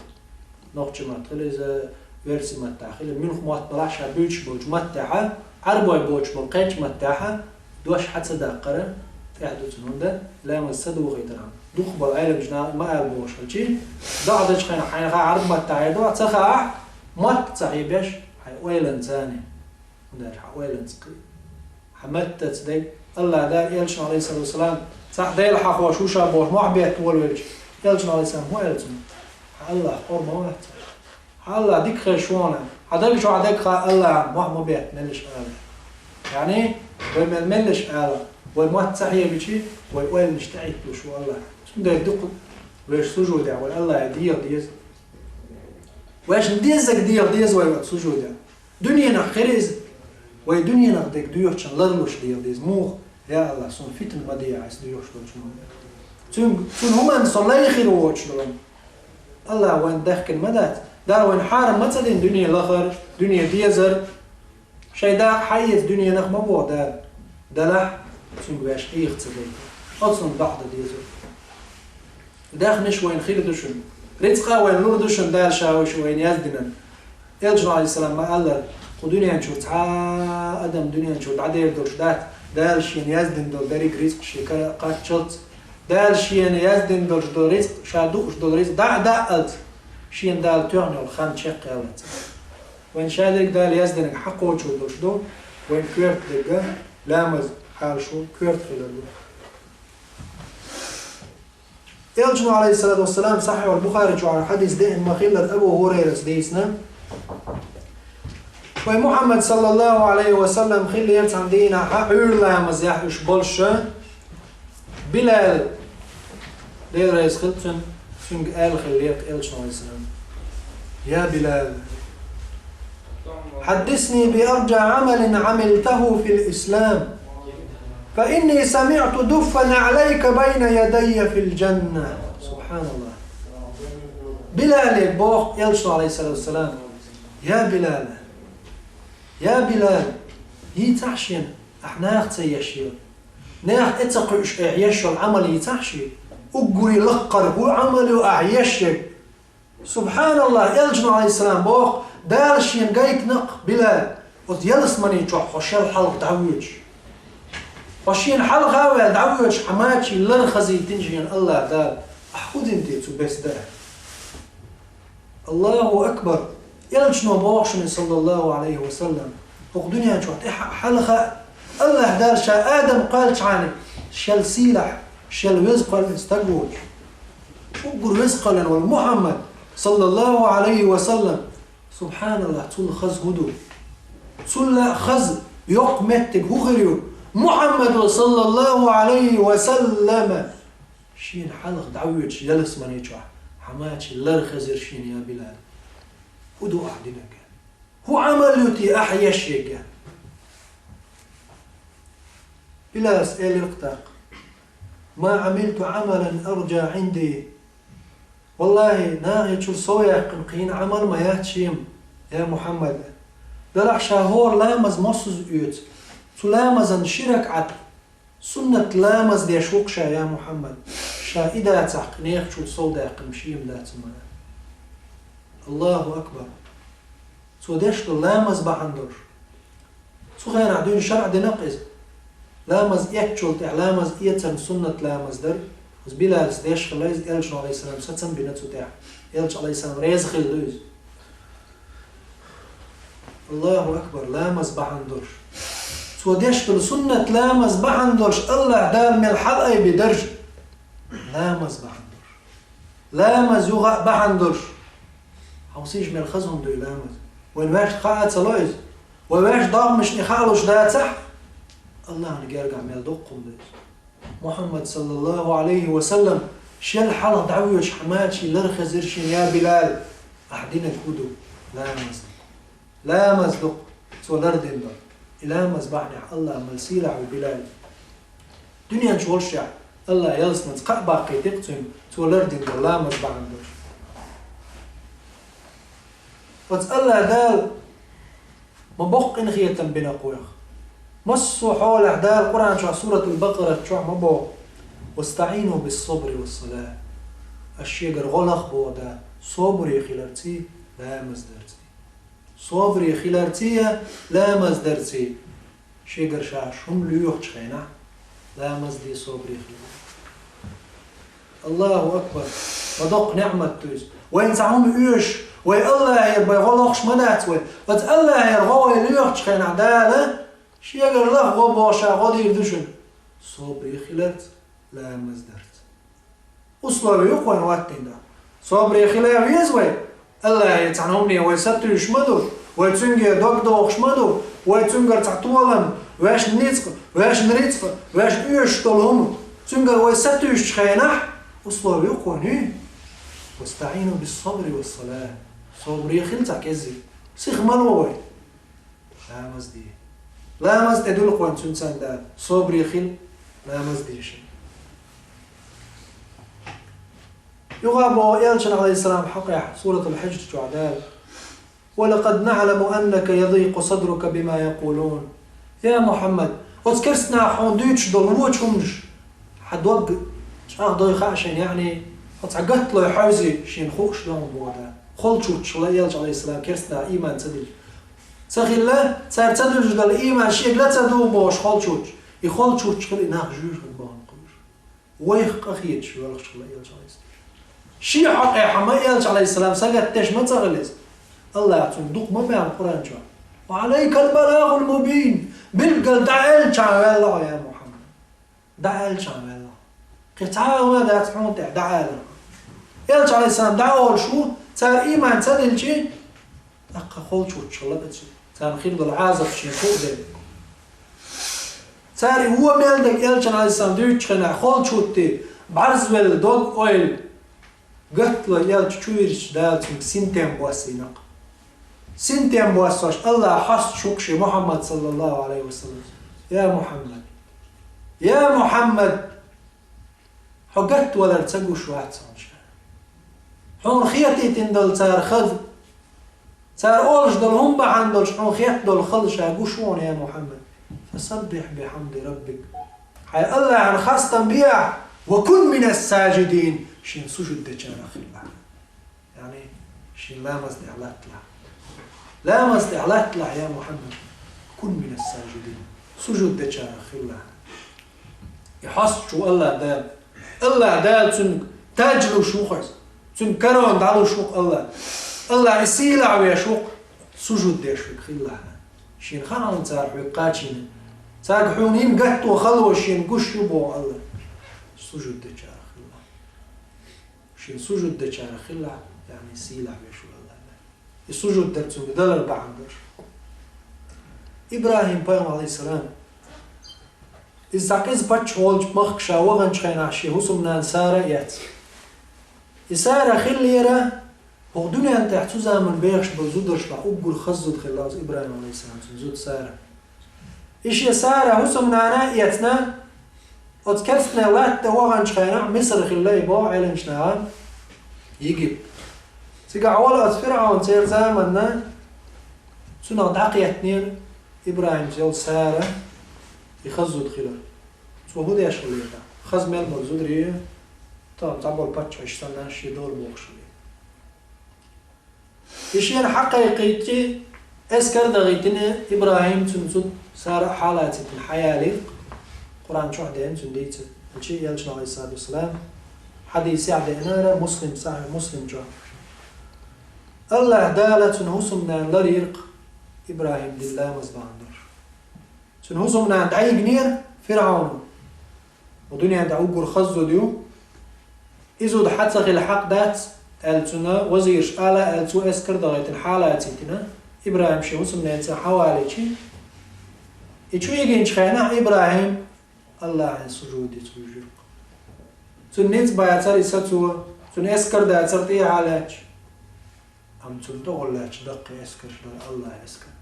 Нохчи мотт хила иза, оьрси маттахь хила, муьлха мотт балахь ша буьйцуш болчу маттехь, Ӏарбой боцуш болу кхечу маттехь дош хьа ца даккхара тӀехь ду цунна, хӀунда ламаз ца духийтархьама. Дукхахболу Ӏеламчу наха ма-алла бохуш хилчи, доӀа дечу хенахь хьайна хаьа Ӏарбу маттахь эр доӀа, ца хаахь, мотт ца хьебеш, хьайн ойланца царна. ХӀунда аьлча хьан ойланца кхин. Хьан маттаца дерг, Аллах Дала элчано, алейхиссалату вассалам, цхьаъ Дела хьахош ву ша бохуш, мохь бетта волавелча, элчано, алейхиссалам, хӀун аьлла цунна? Хьан Аллах къора ма вац? Хьан Аллах дика хезаш ву хьуна? Хьан даг чохь дерг хаьа Аллахьан, мохь ма бетта меллаша ала. Яъни, вай мел меллаша ала, вай мотт ца хьебичи, вай ойланаш тӀехӀитталуш ву Аллах. Цундела дукха вешан сужудехь вай Аллахе деха деза. Вешан дезаг деха деза вай оцу сужуде. Дуьненах хир иза. Вай дуьненах дерг доьхучун ларлуш деха деза. Муха? Я АллахӀ, суна фитна ма де Ӏа, ас доьхуш долчу хӀуманна. Цуьнга, цуьнан хӀуманна со лай хир воцуш долу. АллахӀа вайна даьхкина ма дац. Дала вайна хьарам ма ца дина дуьне лахар, дуьне дезар. Шайн дакъа хьаэца дуьненах ма боху Дала. Делахь, цуьнга ваьш Ӏеха ца дайта. Оцунна бахьа дан деза. Даьхнаш вайна хир ду шуна. Рицкъа вайна лур ду шуна Дала ша вайша вайна яздинарг. Элчано, Ӏалайхиссалам, ма-аллара, кху дуьнен чуьра цхьа а адам дуьнен чуьра дӀадер долуш дац, Дала шена яздина долу дерриг рицкъ шен кара кхаччалц. Дала шена яздина долуш долу рицкъ, ша дууш долу рицкъ дӀа а даалц, шена Дала тоьхна йолу хан чекхъяллалц. Вайн шадерг Дала яздинарг хьакхочур долуш ду, вайн коьрта дерг а, ламаз хьалашо коьрта хилар ду. Элчано, Ӏалайхиссалату вассалам, Сахьихь ал-Бухари чохь хьадис деана ма-хиллара, Абу ХӀурайрас дийцина: вай Мухьаммад, саллаллаху Ӏалайхи ва саллам, хиллера цхьана дийнахь, Ӏуьйра ламазехь уьш болуш, Билал, Дела реза хила цунна, цуьнга аьлла хиллера Элчано, Ӏалайхиссалам: «Я Билал, хьаддисни би арджа Ӏамалин Ӏамильтаху фил ислам, фа инни самиӀту дуффа наӀлайка байна ядайя фил джанна». СубхьаналлахӀ. Билале боху Элчано, Ӏалайхиссалату вассалам: «Я Билал, я Билал, йийцахь шена, ахь наха ца еш йолу, наха тӀе ца кхуьуш, ахь еш йолу Ӏамал йийцахь шена, уггаре лаккхара хӀун Ӏамал ю ахь еш ерг?» СубхьаналлахӀ, Элчано, Ӏалайхиссалам, боху: «Дала шена гайтина-кх, Билал, оцу ялсамани чохь хьо шел хьалха дӀавоьдуш. Хьо шена хьалха а ваьлла дӀавоьдуш, хьан мачийн лар хазийтина шена АллахӀ Дала. Ахь хӀун дина те цу беса даа?» Аллаху акбар! Элчано боху шуна, саллаллаху Ӏалайхи ва саллам, хӀокху дуьнен чохь тӀе хьа-, хьалха а АллахӀ Дала ша Адам кхоьллинчхьана шел сийлахь, шел веза кхоьллина стаг воцуш, уггар веза кхоьллина волу Мухьаммад, саллаллаху Ӏалайхи ва саллам. СубхьаналлахӀ, цул хаза хӀун ду? Цул а хаза йоккха меттиг хӀун хир ю? Мухьаммадо, саллаллаху Ӏалайхи ва саллама, шена хьалха дӀавоьдуш ялсамани чохь, хьан мачийн лар хазира шена, я Билал. ХӀун ду ахь динарг? ХӀун Ӏамал ю те ахь еш ерг? Билалс элира-кх тӀаккха: «Ма Ӏамильту Ӏамалан арджа Ӏинди». ВаллахӀи, нахе чуьра сов яьккхина кхин Ӏамал ма яц шена, я Мухьаммад. Делахь ша хӀора ламаз массаза оьцу, цу ламазан ши ракаӀат суннат ламаз деш ву-кх ша, я Мухьаммад. Ша и дацахь, кхин нехан чуьра сов даьккхина шена дац ма. Аллаху акбар! Цо деш долу ламаз бахьана долуш. Цу хенахь дуьйна шарӀ дина-кх иза. Ламаз эцначул тӀаьхьа ламаз эцарна суннат ламаз дара. Иза Билалс деш хилла иза, Элчано, Ӏалайхиссалам, сацам бина цу тӀехь. Элча, Ӏалайхиссалам, реза хилла ду иза. Аллаху акбар, ламаз бахьана долуш. Цо деш долу суннат ламаз бахьана долуш АллахӀ Дала мел хьалаайбина дарж. Ламаз бахьана долуш. Ламаз юха а бахьана долуш. Хьовсийша, мел хаза хӀума ду и ламаз. Вайн ваьшна хаа ца ло иза. Вай ваьшна догӀмашна и хаалуш дацахь, АллахӀна гергахь мел доккха хӀума ду иза. Мухьаммад, саллаллаху Ӏалайхи ва саллам, шел хьалха дӀавоьдуш хьан мачийн лар хазира шена, я Билал. Ахь динарг хӀун ду? Ламаз ду. Ламаз ду-кх цо лардина долу. И ламаз бахьанехь АллахӀ мел сийлахь ву Билал. Дуьнен чу волушшехь, АллахӀа ялсаманца кхаъ баккхийтира-кх цуьнга, цо лардина долу ламаз бахьана долуш. Оцу АллахӀ Дала ма боккха къинхетам бина-кх вайх. Массо а хьолехь Дала Къуръан чохь, Суратул Бакъарат чохь ма боху: «ВастаӀину бис-сабри вас-салат». Ас шегара гӀо лаха, боху Дала, собаре хиларций, ламаз дарций. Собаре хиларций, ламаз дарций. Шегара ша хӀума лоьхучу хенахь, ламаз де, собаре хила. Аллаху акбар! Ма доккха неӀмат ду иза. Вайна цхьа хӀума оьшуш, вай АллахӀера бен гӀо лохуш ма дац вай. Оцу АллахӀера гӀо вай лоьхучу хенахь Дала, шегара лаха гӀо бохуш, ша гӀо дийр ду шуна. Собаре хиларца, ламаз дарца. Условие ю-кх вайна хӀоттийна. Собаре хила веза вай. АллахӀе цхьана хӀумане вай сатуьйсуш ма ду, вай цуьнгара дог дохуш ма ду, вай цуьнгара цхьа толам, ваьшна ницкъ, ваьшна рицкъ, ваьшна оьшуш долу хӀума, цуьнгара вай сатуьйсучу хенахь, условие ю-кх вайна хӀуьй. «ВастаӀину бис-сабри вас-салат». Собаре хила цхьа кӀеззига. Сиха ма ло вай. Ламаз де. Ламаз тӀедуьллу вайна цуьнан цхьаьна Дала. Собаре хила, ламаз де шен. Юха а боху Элчанна, Ӏалайхиссалам, хьокъехь, Суратул-Хьиджр чохь Дала: «ولقد نعلم أنك يضيق صدرك بما يقولون». Я Мухьаммад, оцу керстанаша хьуна дуьйцуш долу вочу хӀуманаш хьан дог чӀагӀдой хаьа шайна, яъни, оцу хьан гатталой хьаьвзи шена хууш ду хьуна боху Дала. Холчуьрчух хилла Элча, Ӏалайхиссалам, керстанаша ийман ца дилча. Ца хилла, цара ца дуьллуш долу ийман шега ла ца дугӀу бохуш холчуьрчух. И холчуьрчух хилла и нах жуьйжург боху кхуьуш. Вайх къахеташ воьлхуш хилла Элча, Ӏалайхиссалам. Шен хьокъехь ма Элча, Ӏалайхиссалам, сагатдеш ма ца хилла иза. АллахӀа цунна дукха ма баьхна Къуръан чохь: «وعليك البلاغ المبين». Билггал дӀааьллачхьана ваьлла хьо, я Мухьаммад. ДӀааьллачхьана ваьлла хьо. Кхин цхьа а хӀума дац хьуна тӀехь дӀаалар. Элча, Ӏалайхиссалам, дӀаолуш ву, цара ийман ца дилча, тӀаккха холчуьрчух хилла иза. Царна хир долу Ӏазап шена хууш дерг. Цара и вон мел дерг Элчанна, Ӏалайхиссалам, дуьйцучу хенахь холчуьртий бӀарзвелла дог-ойла гатталой Элча чу вирзича, Дала цуьнга синтем боссийна-кх. Синтем боссош АллахӀа хьасташ ву-кх шен Мухьаммад, саллаллахӀу Ӏалайхи ва саллам: «Я Мухьаммад! Я Мухьаммад! Хьо гатта валар ца гуш вац хьуна ша. Хьуна хетийтина долу цара хаза, цара олуш долу хӀума бахьана долуш хьуна хетта долу хала ша гуш ву хьуна, я Мухьаммад. فسبح بحمد ربك». Хьайн АллахӀан хастам бехьа, «وكن من الساجدين», шен сужуд дечарах хилла. Яъни, шен ламаз тӀехь латталахь. Ламаз тӀехь латталахь, я Мухьаммад. «كن من الساجدين». Сужуд дечарах хилла. И хьасташ ву АллахӀ Дала. АллахӀ Дала цуьнга таж луш ву-кх иза. Цуьнга корона дӀалуш ву-кх АллахӀ. АллахӀ и сийлахь веш ву-кх, сужуд деш верг хилла хьан. Шена хаьа хьуна цара хьоьга кхачийна. Цаьрга хьуна йина гатто хало шена гуш ю боху АллахӀ. Сужуд дечарах хилла. Шен сужуд дечарах хилла, яъни сийлахь веш ву АллахӀ. И сужуд дар цуьнга далар бахьана долуш. ИбрахӀим пайхамар, Ӏалайхиссалам, иза цхьа къиза паччахь волчу махка ша ваханчу хенахь шен хӀусамнана Сара а эцна. И Сара хиллера, хӀокху дуьнен тӀехь цу заманахь бехаш болу зударшкахь уггар хаза зуда хилла оцу ИбрахӀим, Ӏалайхиссалам, цуьнан зуда Сара. И шен Сара хӀусамнана а эцна, оцу керстанийн латта тӀе ваханчу хенахь, Мисар хилла и боху Ӏеламчу наха, Египет. Цигахь волу оцу ФирӀавн церан заманна цунах дӀакхеттинера ИбрахӀимца йолу Сара, и хаза зуда хилар. Цо хӀун деш хиллера? Хаза мел болу зударий, тахана цхьаболу паччахьаш санна, шен дола бохуш хиллера. И шена хьакхайкхийчи, эскар а дахийтина, ИбрахӀим цуьнан зуда Сара а хьалацийтина хьаялийра-кх. Къуръан чохь деана цуьнан дийцар. Элча, Элчано, Ӏалайхиссалату вассалам, хьадисехь деанара, Муслим, Сахьихь Муслим чохь. АллахӀ Дала цуьнан хӀусамнана ларйира-кх ИбрахӀим дина ламаз бахьана долуш. Цуьнан хӀусамнана дӀайигнера ФирӀавна. Хьо дуьнен тӀехь уггар хаза зуда ю. И зуда хьан ца хила хьакъ дац, аьлла цуьнан вазираша ала, аьлла цо эскар а дахийтина хьалацийтина, ИбрахӀим шен хӀусамненца хьавалийчи, и чу йигинчу хенахь ИбрахӀим АллахӀан сужуде цо вуьжура-кх. Цуьнан ницкъ бацара и сацо, цуьнан эскар дацара тӀехьа лаьтташ. Амма цунна тӀехула лаьтташ даккхий эскарш дара АллахӀан эскар.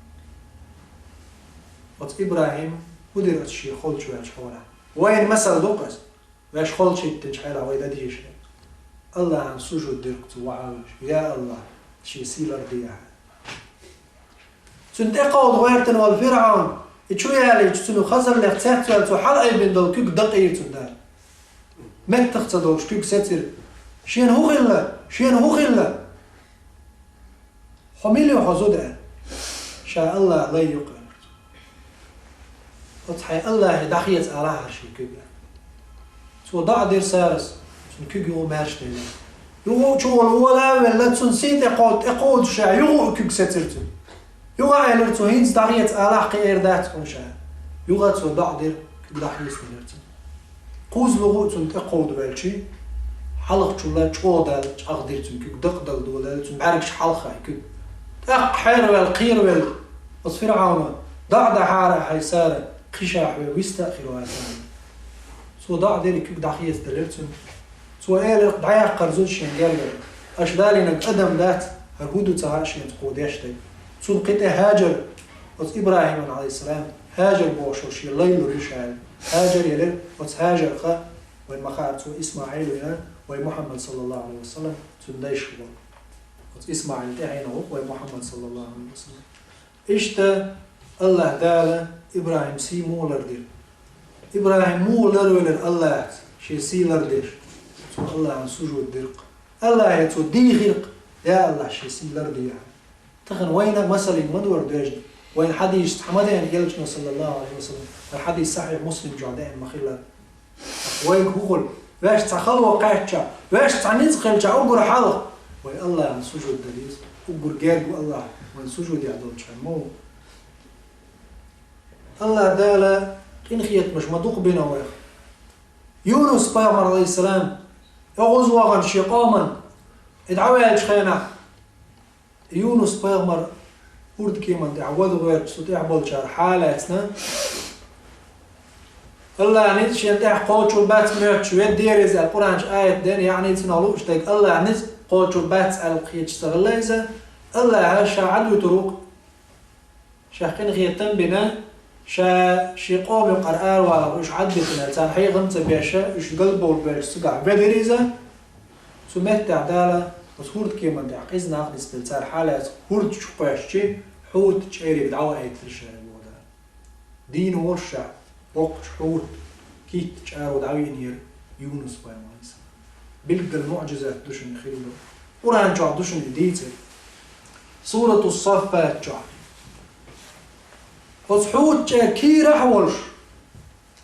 Оцу ИбрахӀима хӀун дира оцу шен холчу ваьллачу хьолехь? Вайна масал ду-кх аса. Ваьш холчу хӀиттинчу хьолехь вай дан дезаш дерг. АллахӀан сужуд дира-кх цо вахьа а вуьжуш: «Я АллахӀ, шен сий ларде ахьа». Цуьнан тӀекховда гӀоьртина волу ФирӀавн, и чу ялийча, цуьнан хазаллех цецваьлла цо хьалаайбина долу куьг дакъийра цунна Дала. Меттах ца долуш куьг сецира. «Шена хӀун хилла? Шена хӀун хилла? Хьо мила ю, хьо зуда?» аьлла. «Ша АллахӀан лай ю-кх», аьлла. «Оцу хьайн АллахӀе дӀахеца алахьара шен куьг», аьлла. Цо доӀа дира Сарас, цуьнан куьг юха маьрша делира. Юха чу волу вола а велла, цуьнан сий тӀекховда, тӀекховдуш ша, юха а куьг сецира цуьнан. Юха а элира цо: «ХӀинца дӀахеца алахь, кхин эр дац хьуна ша». Юха а цо доӀа дира, куьг дӀахецаделира цуьнан. Кхузлугу а цунна тӀекховдавелчи, хьалхачул а чӀогӀа даьлла чӀагӀдира цуьнан куьг, дакъадала долаелла цуьнан бӀаьргаш хьалха и куьг. ТӀаккха хьераваьлла, кхеравелла оцу ФирӀавна: «ДоӀа дахьара ахь, хьай Сара, кхин ша хьоьга вист а хир вац», аьлла. Цо доӀа дира, и куьг дӀахецаделира цуьнан. Цо элира: «ДӀаяккхара зуда шен гергара. Аша далийнарг адам дац, ХӀун ду ца хаьа шена кхо деш дерг. Цунна кхин тӀе ХӀажар, оцу ИбрахӀиман, Ӏалайхиссалам, ХӀажар бохуш шен лай лур ю ша аьлла. ХӀажар элира, оцу ХӀажарх вайн ма хаара цо ИсмаӀил вина, вай Мухьаммад, саллаллаху Ӏалайхи ва саллам, цуьнан дайша ву. Оцу ИсмаӀил тӀаьхьенах ву вай Мухьаммад, саллаллаху Ӏалайхи ва саллам. Иштта АллахӀ Дала ИбрахӀим сий муха лардира? ИбрахӀим муха ларвелира АллахӀаца, шен сий лардеш? Цо АллахӀана сужуд дира-кх. АллахӀе цо дийхира-кх: «Я АллахӀ, шен сий ларде», — аьлла. Тахана вайна масалан ма дора дежна. Вайна хьадисашца хьа ма деана элчано, саллаллаху Ӏалайхи ва саллам, хӀара хьадис Сахьихь Муслим чохь деана ма хилла. Вайга хӀун хуьлу? Ваьш цхьа хало кхаьчча, ваьш цхьа ницкъ хилча, уггар хьалха вай АллахӀана сужуд дан деза. Уггар герга ву АллахӀ, вайна сужуд ян долчу хенахь ма ву. АллахӀ Дала къинхетамаш ма дукха бина вайх. Юнус пайхамар, Ӏалайхиссалам, оьгӀаз вахана шен къоман, и дӀаваьллачу хенахь, Юнус пайхамар хӀордкеман тӀехь вада гӀоьртича, цу тӀехь болчара хьалаьцна. АллахӀа ницкъ шена тӀехь кхочур бац моьттуш веддера иза аьлла, Къуръан чу аят деана, яъни цунах лууш дерг АллахӀа ницкъ кхочур бац аьлла кхеташ ца хилла иза. АллахӀа ша Ӏад вуьтур ву-кх. Ша къинхетам бина, ша шен къоман юкъара аравалар уьш Ӏад дитина, царна хьехам ца беш, уьш галбовла беш, цигахь ведира иза. Цу меттехь Дала оцу хӀордкеман тӀехь къиза нах нисбелла, цара хьалаьцна хӀорда чу кхоьссича, хьута чӀериг дӀаваийтира ша, боху Дала. Дийна волуш ша боккхачу хьута китта чӀаро дӀавиънера Юнус пайхамар. Билггал муӀжизат ду шуна хилла. Къуръан чохь ду шуна и дийцар. Сурату Саффат чохь. Оцу хьута чӀер кийрахь а волуш,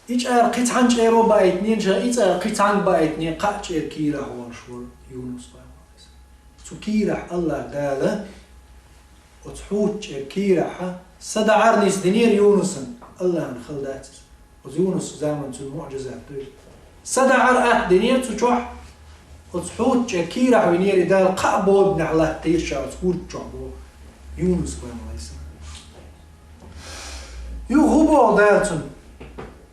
и чӀара кхин цхьана чӀеро баийтинера, ша и чӀара кхин цхьаьнга баийтинера, кхаа чӀер кийрахь а волуш вара Юнус пайхамар. Цу кийрахь АллахӀ Дала, оцу хьута чӀер кийрахь а, садаӀар нисдинера Юнусан, АллахӀан хала дац иза. Оцу Юнус заман цуьнан муӀжизат ду иза. СадаӀар атта динера цу чохь, оцу хьута чӀер кийрахь винера и Дала, кхаа бодинехь латтийра ша оцу хӀорда чохь боху Юнус пайхамар. Юха хӀун боху Дала цунна?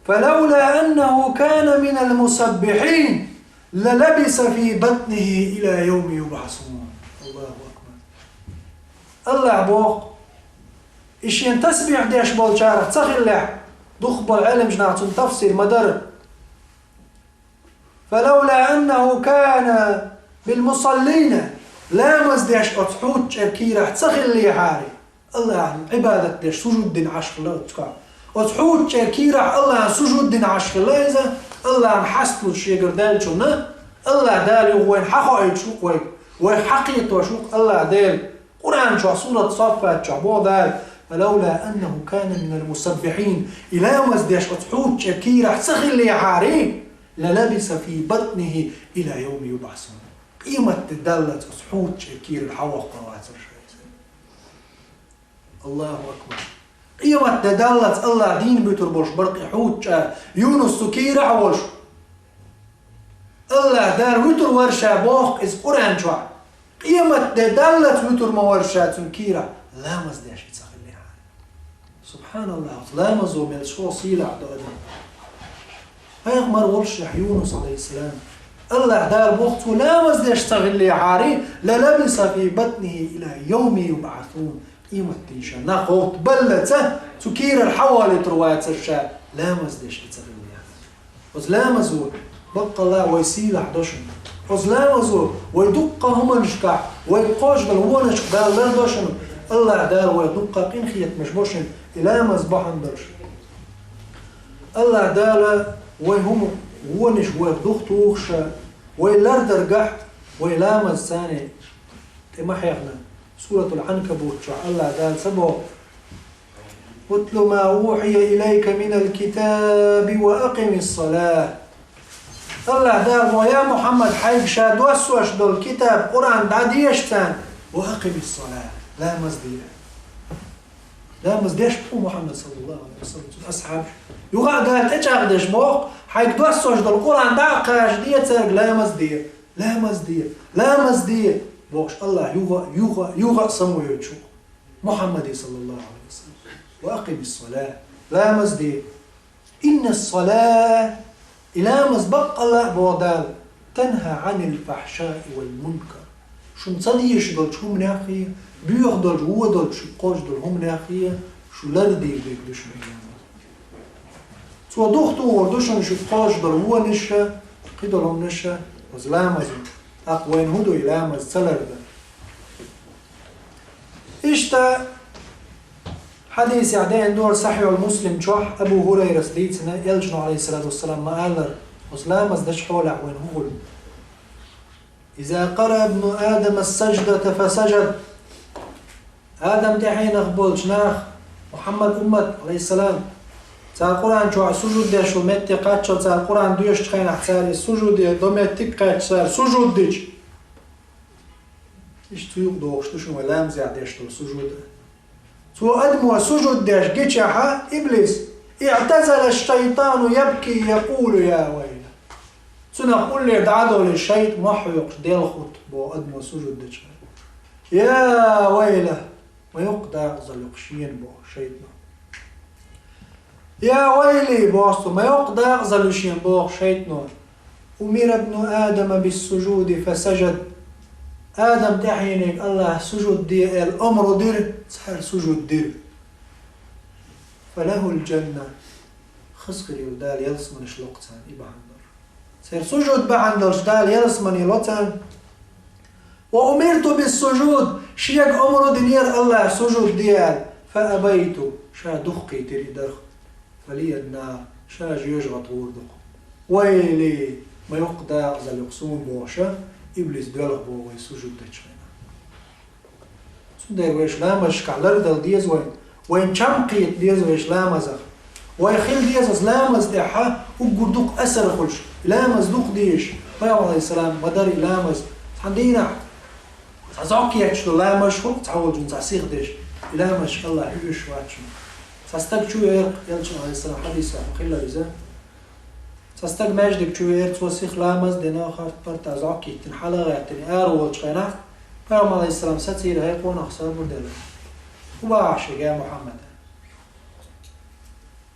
فلولا أنه كان من المسبحين للبث في بطنه إلى يوم يبعثون. Аллаху акбар. АллахӀа боху, и шена тасбихь деш болчарах ца хиллехь, дукхахболу Ӏеламнаха цунна тафсир ма дара. فلولا أنه كان من المصلين, ламаз деш оцу хьута чӀер кийрахь ца хиллехьара, АллахӀна Ӏибадат деш сужуд дина Ӏаш хилла оцу кхаъ. Оцу хьута чӀер кийрахь АллахӀна сужуд дина Ӏаш хилла иза, АллахӀна хьасталуш шегара даьллачунна, АллахӀ Дала юха вайна хьахоуьйтуш ву-кх вайга, вайх хьакхетош ву-кх АллахӀ Дела. Къуръан чохь, сурат Саффат чохь боху Дала: فلولا أنه كان من المسبحين, и ламаз деш оцу хьута чӀер кийрахь ца хиллехьара, للبث في بطنه إلى يوم يبعثون. Къематде даллалц оцу хьута чӀер кийрара хьавоккхур вацара ша иза. Аллаху акбар. Къематде даллалц АллахӀа дийна буьтур болуш бара-кх и хьута чӀер, Юнус цу кийрахь а волуш. АллахӀ Дала вуьтур вара ша боху иза Къуръан чохь. Къематде даллалц вуьтур ма вара ша цуьнан кийрахь, ламаз деш и ца хиллехьара. СубхьаналлахӀ, оцу ламазо мел чӀогӀа сийлахь ду адам. Пайхамар волушехь Юнус, Ӏалайхиссалам, АллахӀ Дала боху, цо ламаз деш ца хиллехьара, للبث في بطنه إلى يوم يبعثون. Къематдийнахь нах гӀовттабаллалц цу кийрара хьавалийтур вацара ша, ламаз деш и ца хиллехьара. Оцу ламазо баккъалла а вай сийлахь до шуна. Оцу ламазо вай дуккха а хӀуманашкахь, вай кхочуш долу вонашка Дала лардо шуна. АллахӀ Дала вайх дуккха а къинхетамаш бо шуна, и ламаз бахьана долуш. АллахӀ Дала вай хӀума, вонаш вайх духтухуш, вай лардаргахь, вай ламаз царна тӀе ма хьехна. Суратул Ӏанкабут чохь АллахӀ Дала ца боху: «اتل ما أوحي إليك من الكتاب وأقم الصلاة». АллахӀ Дала боху: «Я Мухьаммад, хьайга ша доссош долу китаб, Къуръан дӀадеша царна, وأقم الصلاة, ламаз де». Ламаз деш бу Мухьаммад, саллаллаху Ӏалайхи ва саллам, цуьнан асхьабаш. Юха а Дала тӀечӀагӀдеш боху: «Хьайга доссош долу Къуръан дӀа а кхачаде цаьрга, ламаз де, ламаз де, ламаз де», бохуш АллахӀ юха а, юха а, юха а самавойтуш ву Мухьаммаде, саллаллаху Ӏалайхи ва саллам. «وأقم الصلاة», ламаз де. «إن الصلاة», и ламаз баккъалла а боху Дала, «تنهى عن الفحشاء والمنكر». Шуна ца дезаш долчу хӀуманеххий, боьха долчу, вон долчу шуьга кхочуш долу хӀуманеххий, шу лардийр дерг ду шуна. Цо духтур ду шуна шуьга кхочуш долу вонаш а, кхидолу хӀуманаш а, оцу ламазна. ТӀаккха вайна хӀун ду и ламаз ца лардан? Иштта хьадисехь деана ду Сахьихь Муслим чохь Абу Хурайрас дийцина, Элчано, Ӏалайхиссалату вассалам, ма-аллара, оцу ламаз дечу хьолехь вайна хӀун хуьлу? «Иза къара ибну Адама ас-саждата фасажад». Адам тӀаьхьенах болчу нах, Мухьаммад уммат, Ӏалайхиссалам, цара Къуръан чохь сужуд деш ву метте кхаччалц, цара Къуръан доьшучу хенахь, цара и сужуде до меттиг кхаьчча, цара сужуд дича. Иштта цу юкъа дохуш ду шуна вай ламазехь деш долу сужуд. Цо адамо сужуд деш гичахьа, иблис: «Иътазала аш-шайтану ябки, якъулу: я вайла». Цунах уллера дӀа а довлий, шайтӀа мохь хьоькхуш, Делан хӀутту боху адамо сужуд дечу хенахь: «Я вайла, ма йоккха дакъазалла ю шена», боху шайтӀано. «Я вайли», боху цо, «ма йоккха дакъазалла ю шена», боху шайтӀано. «Умира ибну Адама биссужуди фасажад». Адам тӀаьхьенега Аллахьа сужуд де аьлла омра дира, цара сужуд дира. «Фалахул джанна». Хаза хир йолу Дала ялсаманеш ло-кх царна и бахьана долуш. Церан сужуд бахьана долуш Дала ялсамане ло царна. «Ва умирту биссужуд», шега омра динера Аллахьа сужуд де аьлла, «фа абайту», ша духкийтира и дарх. «Фалияннар», ша жоьжахати гӀур ду-кх. «Вайли, ма йоккха дакъазалла ю-кх суна», бохуша, иблис доьлху боху вай сужуд дечу хенахь. Цундела вайша ламазашкахь лардала деза вайна, вайна чам кхета деза вайша ламазах. Вай хила деза оцу ламаза тӀехьа уггар дукха асар хуьлуш, ламаз дукха дезаш. Пайхамар, Ӏалайхиссалам, ма дара и ламаз. Цхьана дийнахь цхьа зӀок етташ долу ламазаш хуьлу цхьа волчунна цхьа сиха деш, и ламазашка Аллахьа уьш вац шуна. Цхьа стаг чу веара, Элчан, Ӏалайхиссалам, хьадисехь ма-хиллара иза. Цхьа стаг маьждиг чу веара, цо сиха ламаз а дина, харц парта зӀок а йиттина, хьала а гӀаьттина, ара волчу хенахь, Пайхамар, Ӏалайхиссалам, сацийра: «ХӀай къонах, сабур де». ХӀун боху шега, я Мухьаммад?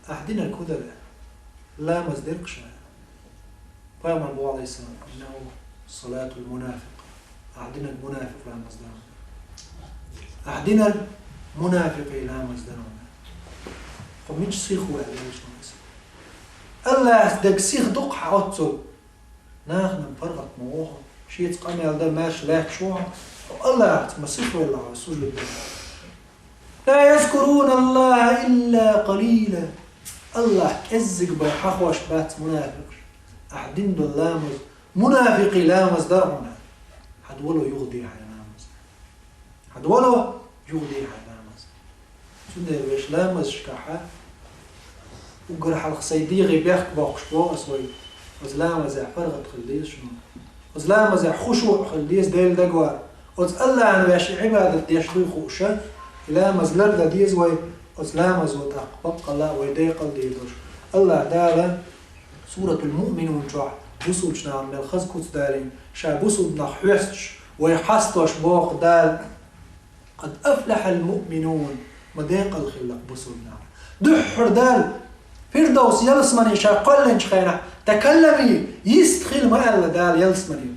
Ахьа динарг хӀун дара? Ламаз дира-кх ша. Пайхамар боху, Ӏалайхиссалам: «Иннаху салатул мунафикъ». Ахьа динарг мунафикъ ламаз дара. Ахьа динарг мунафикъий ламаз дара. Хьо мича сиха ву аьлла, Ӏалайхиссалам. Аллахьца дерг сиха ду-кх хьан оццул? Нахана паргӀат ма ву хьо, шеца къамел дан маьрша лаьтташ ву хьо, хьо Аллахьца ма сиха велла хьо сужуд дан. «Ла язкуруна Аллаха илла къалила». Аллахь кӀеззиг бен хьахош бац мунафикъаш. Ахьа дина долу ламаз мунафикъий ламаз дара хьуна. Хьан долу юха де хьайн ламаз? Хьан долу юха де хьайн ламаз? Цундела вешан ламазашкахьа уггар хьалха сайн дегӀе бехк боккхуш боху ас вайга. Оцу ламазехь паргӀат хила деза шуна. Оцу ламазехь хушуъ хила деза, Делан дагавар. Оцу Аллахьна вешан Ӏибадат деш дуй хууша, и ламаз лардан деза вай, оцу ламазо тӀаккха баккъалла а вай декъал дийр долуш. Аллахь Дала Суратул Муъминун чохь бусулбачу нахана мел хаза куц далийна, ша бусулба нах хьоьстуш, вай хьастош боху Дала: «Къад афлахьал муъминун», ма декъал хилла-кх бусулба нах. Дуьххьара Дала Фирдовс ялсамане ша кхоьллинчу хенахь, «такаллами», йист хила ма аьлла Дала ялсамане.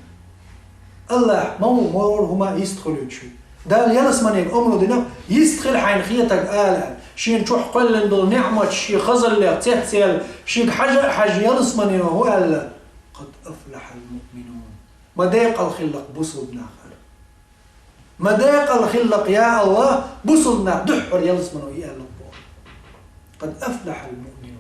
Аллахь ма ву, муьлхха хӀума йист хуьлуьйтуш ву. Дала ялсаманега омра дина, йист хила хьайна хетарг ала аьлла. Шена чохь кхоьллина долу неӀматаш шен хазаллех цецъяьлла, шега хьажа а хьаьжна ялсамане ву аьлла. «Къад афлахьал муъминун». Ма декъал хилла-кх бусулба нах. Ма декъал хилла-кх, я Аллахь, бусулба нах дуьххьара ялсамане и аьлла боху. «Къад афлахьал муъминун».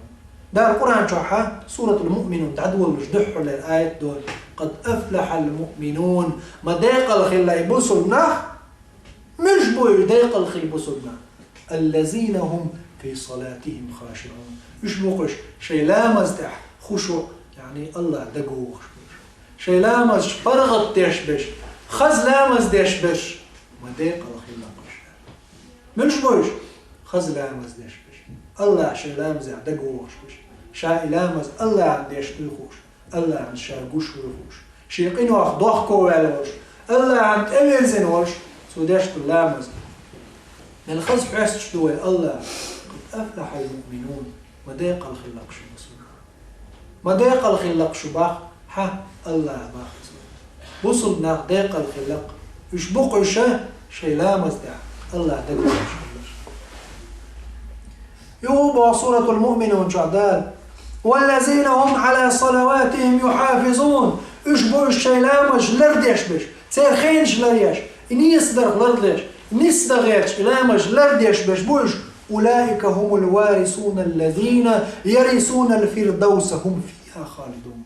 Дала Къуръан чохьа, Суратул Муъминун дӀадолалуш дуьххьарлера аят дора: «Къад афлахьал муъминун». Ма декъал хилла и бусулба нах. Муьлш бу уьш декъал хилла бусулба нах? «Аллазина хум фи салатихим хашиун». Уьш бу-кх уьш шайн ламаз тӀехь хушуъ, яъни Аллахь дагавогӀуш бу уьш. Шайн ламазаш паргӀат деш берш, хаза ламаз деш берш, ма декъал хилла-кх уьш. Муьлш бу уьш? Хаза ламаз деш берш. Аллахь шайн ламазехь дагавогӀуш берш. Ша и ламаз Аллахьна деш дуй хууш, Аллахьна ша гуш вуй хууш, шен къинойх дохковаьлла волуш, Аллахьна тӀевирзина волуш, цо деш долу ламаз. Мел хаза хьоьстуш ду вай Аллахь. «Къад афлахьал муъминун». Ма декъал хилла-кх шу, бусулба нах. Ма декъал хилла-кх шу боху, хьан, Аллахь боху иза. Бусулба нах декъал хилла-кх, Уьш бу-кх уьш шайн ламаз тӀехь АллахӀ дагадоуьйтуш хиларш. Юха боху Суратул Муъминун чохь Дала: «والذين هم على صلواتهم يحافظون». Уьш бу уьш шайн ламазаш лардеш берш, церан хенаш ларъеш, и нийса дарх лардеш, нисса дан гӀерташ и ламазаш лардеш берш бу уьш. «أولئك هم الوارثون الذين يرثون الفردوس هم فيها خالدون».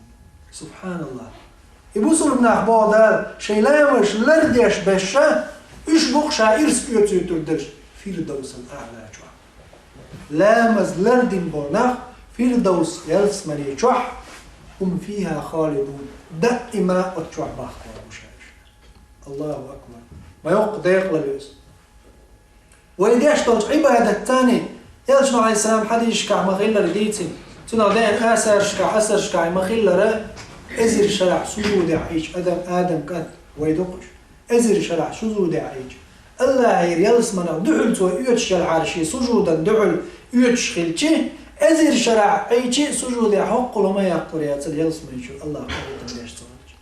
СубхьаналлахӀ! И бусулба нах, боху Дала, шайн ламазаш лардеш берш, уьш бу-кх ша ирс оьцуьйтур дерш Фирдавсал АӀла чохь. Ламаз лардина болу нах Фирдавс ялсамани чохь, «هم فيها خالدون», даима оцу чохь бахкор бу ша уьш. АллахӀу акбар! Ма йоккха декъала ю иза. Вай деш долчу Ӏибадатца, Элчано, Ӏалайхиссалам, хьадисашкахь ма-хиллара дийцина, цунах деана асаршкахь, асаршкахь ма-хиллара, эзар шарахь сужудехь Ӏийча адам, Адам кӀант, вай ду-кх уьш. Эзар шарахь сужудехь Ӏийча, АллахӀера ялсаманах дуьхьал цо оьцуш елхьара шен сужудан дуьхьал оьцуш хилча, эзар шарахь Ӏийча а сужудехь хӀоккхул хӀума яккхалур яцара ялсамани чу АллахӀ къинхетам беш ца хилча.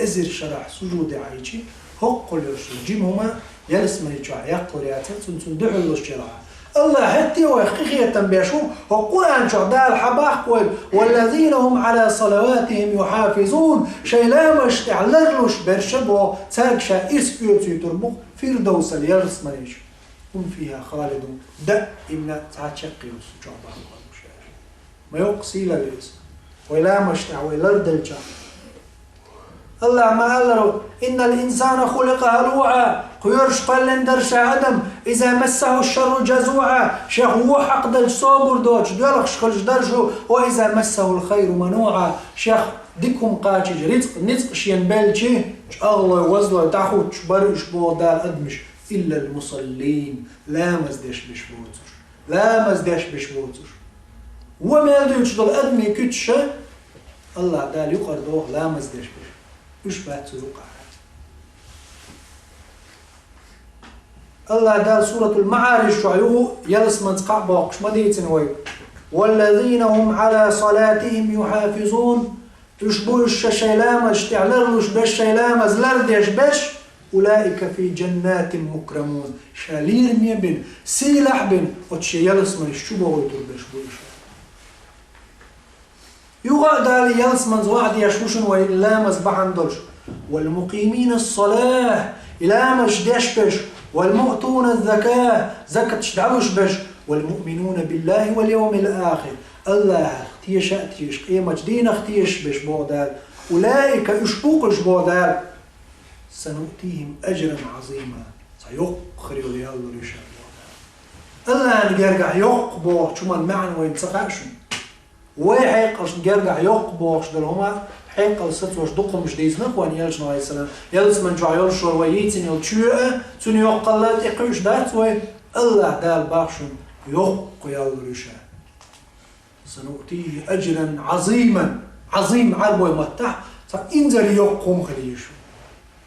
Эзар шарахь сужудехь Ӏийча, хӀоккхул йолуш жима хӀума ялсамани чохь яккхалур яцара цунна, цунна дуьхьал луш елахь. АллахӀ хӀетте а вайх къинхетам беш ву, хӀокху Къуръан чохь Дала хьан боху вайга: «والذين هم على صلواتهم يحافظون», шайн ламазаш тӀехь ларлуш берш боху, цаьрга ша ирс оьцуьйтур бу Фирдавсал ялсамани чу. «هم فيها خالدون», даимна цхьа чекх йолуш чохь бахкор бу ша уьш. Ма йоккха сийлалла ю иза, вай ламазаш тӀехь вай ларделча. АллахӀа ма-аллара: «إن الإنسان خلق هلوعا», кхоьруш кхоьллина дара ша адам, «إذا مسه الشر جزوعا», шех вон хьакхаделча собар доцуш, доьлхуш хуьлуш дара шу, «وإذا مسه الخير منوعا», шех дика хӀума кхачийча, рицкъ, ницкъ шена белча, чӀагӀлой, вазлой дӀахӀуттуш бара уьш, боху Дала, адамаш, «إلا المصلين», ламаз деш берш боцурш. Ламаз деш берш боцурш. Вон мел дуьйцуш долу адамийн куьцаш, АллахӀа Дала юкъара доху ламаз деш берш. Уьш бац цу юкъахь. АллахӀа Дала Суратул МаӀариж чохь юха ялсаманца кхаъ боккхуш ма дийцина вайга: «والذين هم على صلاتهم يحافظون». Уьш бу уьш ша шайн ламазаш тӀехь ларлуш берш, шайн ламаз лардеш берш, «أولئك في جنات مكرمون». Ша лераме а бина, сийлахь а бина, оцу шен ялсаманаш чу бохуьйтур берш бу уьш. Юха а Дала ялсаманца ваӀда деш ву шуна вай ламаз бахьана долуш: «والمقيمين الصلاة», и ламазаш деш берш, «والمؤتون الزكاة», закаташ дӀалуш берш, «والمؤمنون بالله واليوم الآخر», АллахӀах теша а тешаш, къематчу дийнах тешаш берш, боху Дала. «أولئك», уьш бу-кх уьш, боху Дала. «سنؤتيهم أجرا عظيما», цхьа йоккха хир йолу ял лур ю ша, боху Дала. АллахӀан гергахь йоккха бохучу хӀуман маьӀна вайна ца хаьа шуна? Вай хьекъалшна гергахь йоккха бохуш долу хӀума, хьекъал сацош дукха хӀумаш дийцина-кх вайна Элчано, Ӏалайхиссалам. Ялсамани чохь йолуш вай йийцина йолу чоь а, цуьнан йоккхалла а тӀекхуьуш дац вай? АллахӀа Дала боху шуна: йоккха ял лур ю ша. «سنؤتيه أجرا عظيما». Ӏазим Ӏарбойн маттахь цхьа инзаре йоккха хӀума хир ю шу.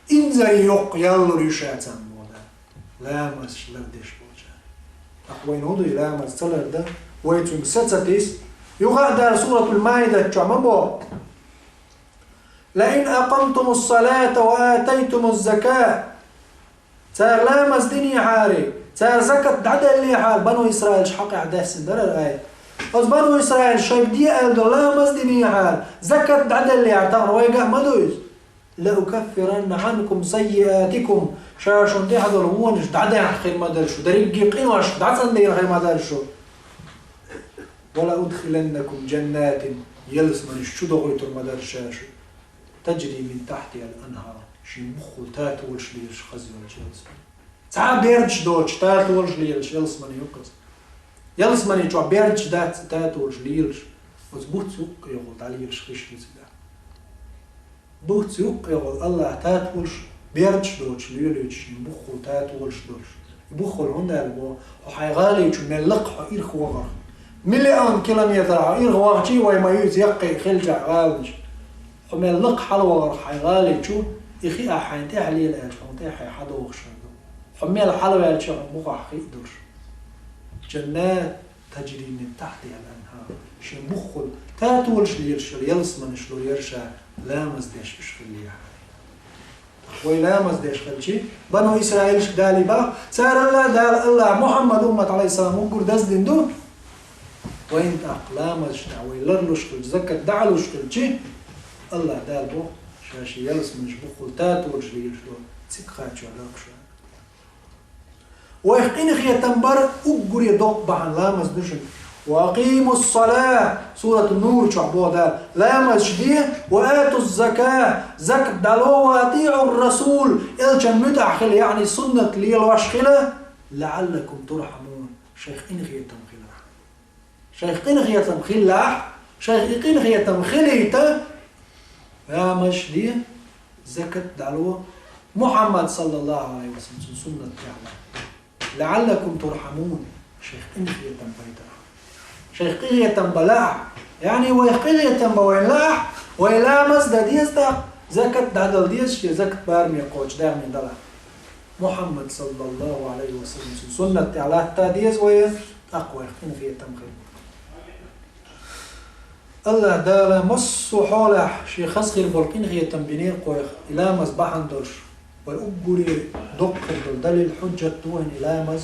Инзаре йоккха ял лур ю ша царна, боху Дала, ламазаш лардеш болчарна. ТӀаккха вайна хӀун ду и ламаз ца лардан? Вай цуьнга са ца тийса? Юха а Дала Суратул Маидат чохь ма боху: «لئن أقمتم الصلاة وآتيتم الزكاة». Цара ламаз динехьара, цара закат дӀаделлехьара, Бану Исраилаш хьакъехь даьссина дара хӀара аят. Оцу Бану Исраилаша шайга де аьлла долу ламаз динехьара, закат дӀаделлехьара, тахана вайга а ма ду иза: «لأكفرن عنكم سيئاتكم». Ша шуна тӀехь долу вонаш дӀадаьхна хир ма дара шу, дерриге къинош дӀацӀандийна хир ма дара шу. «ولأدخلنكم جنات», ялсаманаш чу дохуьйтур ма дара ша шу. «تجري من تحتها الأنهار», шен буххул татолаш лелаш хаза йолчу ялсамани. Цхьа а бердаш доцуш, татолаш лелаш ялсамани ю-кх иза. Ялсамани чохь бердаш дац, татолаш лелаш, оцу буц юккъехула дӀалелаш хиш ю цигахь. Буц юккъехула АллахӀа татолаш, бердаш доцуш лелойтуш, шен буххул татолаш долуш. И буххул хӀунда аьлла боху, хьо хьайн гӀали чу мел лакха хьо ирх вахарх. Миллион километр хьо ирх вахчий, вай ма юьйцу яккхий хилчахь гӀаланаш. Хьо мел лакха хьалавахарх хьайн гӀали чу, и хи ахь хьайна тӀехь лела аьлча, хьуна тӀехь хьайн хьадохуш хир ду. Хьо мел хьалаваьлча, хьуна бухахь хи а долуш. Джаннат, «تجري من تحتها الأنهار». Шен буххул татолаш лелаш йолу ялсаманаш лур яра ша, ламаз деш уьш хиллехьара. Вай ламаз деш хилча, бану Исраилашка Дала бах, царалла Дала, АллахӀа Мухьаммад уммат, Ӏалайхиссалам, уггар даздина ду. Вайна тӀаккха ламазаш тӀехь вай ларлуш хилча, закат дӀалуш хилча, АллахӀа Дала боху, ша шен ялсаманеш бухахула татолаш лелаш долу, цигахь чохь лоьхуш вац. Вайх къинхетам бар уггаре доккха бахьана ламаз ду шуна. «Ва акъимус-салат», Суратун-Нур чохь боху Дала, ламазаш де, «ва атуз-закат», закат дӀало, «ва атиӀур-расул», элчан муьтӀахь хила, яъни суннат лелош хила, «лаӀаллакум турхьамун», шайх къинхетам хиларх. Шайх къинхетам хилалахь, шайх и къинхетам хилийта, ламазаш де, закат дӀало, Мухьаммад, саллаллаху Ӏалайхи ва саллам, цуьнан суннат тӀехь лаахь. «ЛаӀаллакум турхьамун», шайх къинхетам байтарх. Шайх къинхетам бан лаахь, яъни вайх къинхетам бан вайна лаахь, вай ламаз дан деза тӀаккха, закат дӀадала деза, шен закат бараме кхочу, дарме далахь. Мухьаммад, саллаллаху Ӏалайхи ва саллам, цуьнан суннат тӀехь латта деза вай, тӀаккха вайх къинхетам хила. АллахӀа Дала массо а хьолахь шен хаза хир болу къинхетам бинера кхойх, и ламаз бахьана долуш. Вай уггаре доккха хир долу далил, хьуджат ду вайна и ламаз.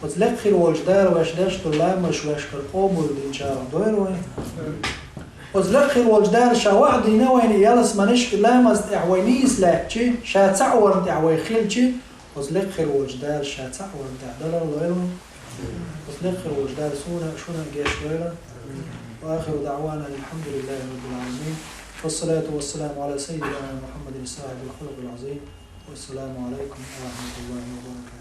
Оцу лекха хир волчу Дала вайша деш долу ламазаш вайшкара къобалдинчарах дойла вай. Оцу лекха хир волчу Дала ша ваӀда дина вайна ялсаманешка ламаз тӀехь вай нийса лаьттачи, ша цхьаъ варна тӀехь вай хилчи, оцу лекха хир волчу Дала ша цхьаъ варна тӀехь далар лойла вай. Оцу лекха хир волчу Дала суна а, шуна а гечдойла. Ва ахиру даӀвана анил хьамдулиллахӀи раббил Ӏаламин. Вассалату вассаламу Ӏала саййидина Мухьаммадин сахьибил хулукъил Ӏазим. Вассаламу Ӏалайкум ва рахьматуллахӀи ва баракатухӀ.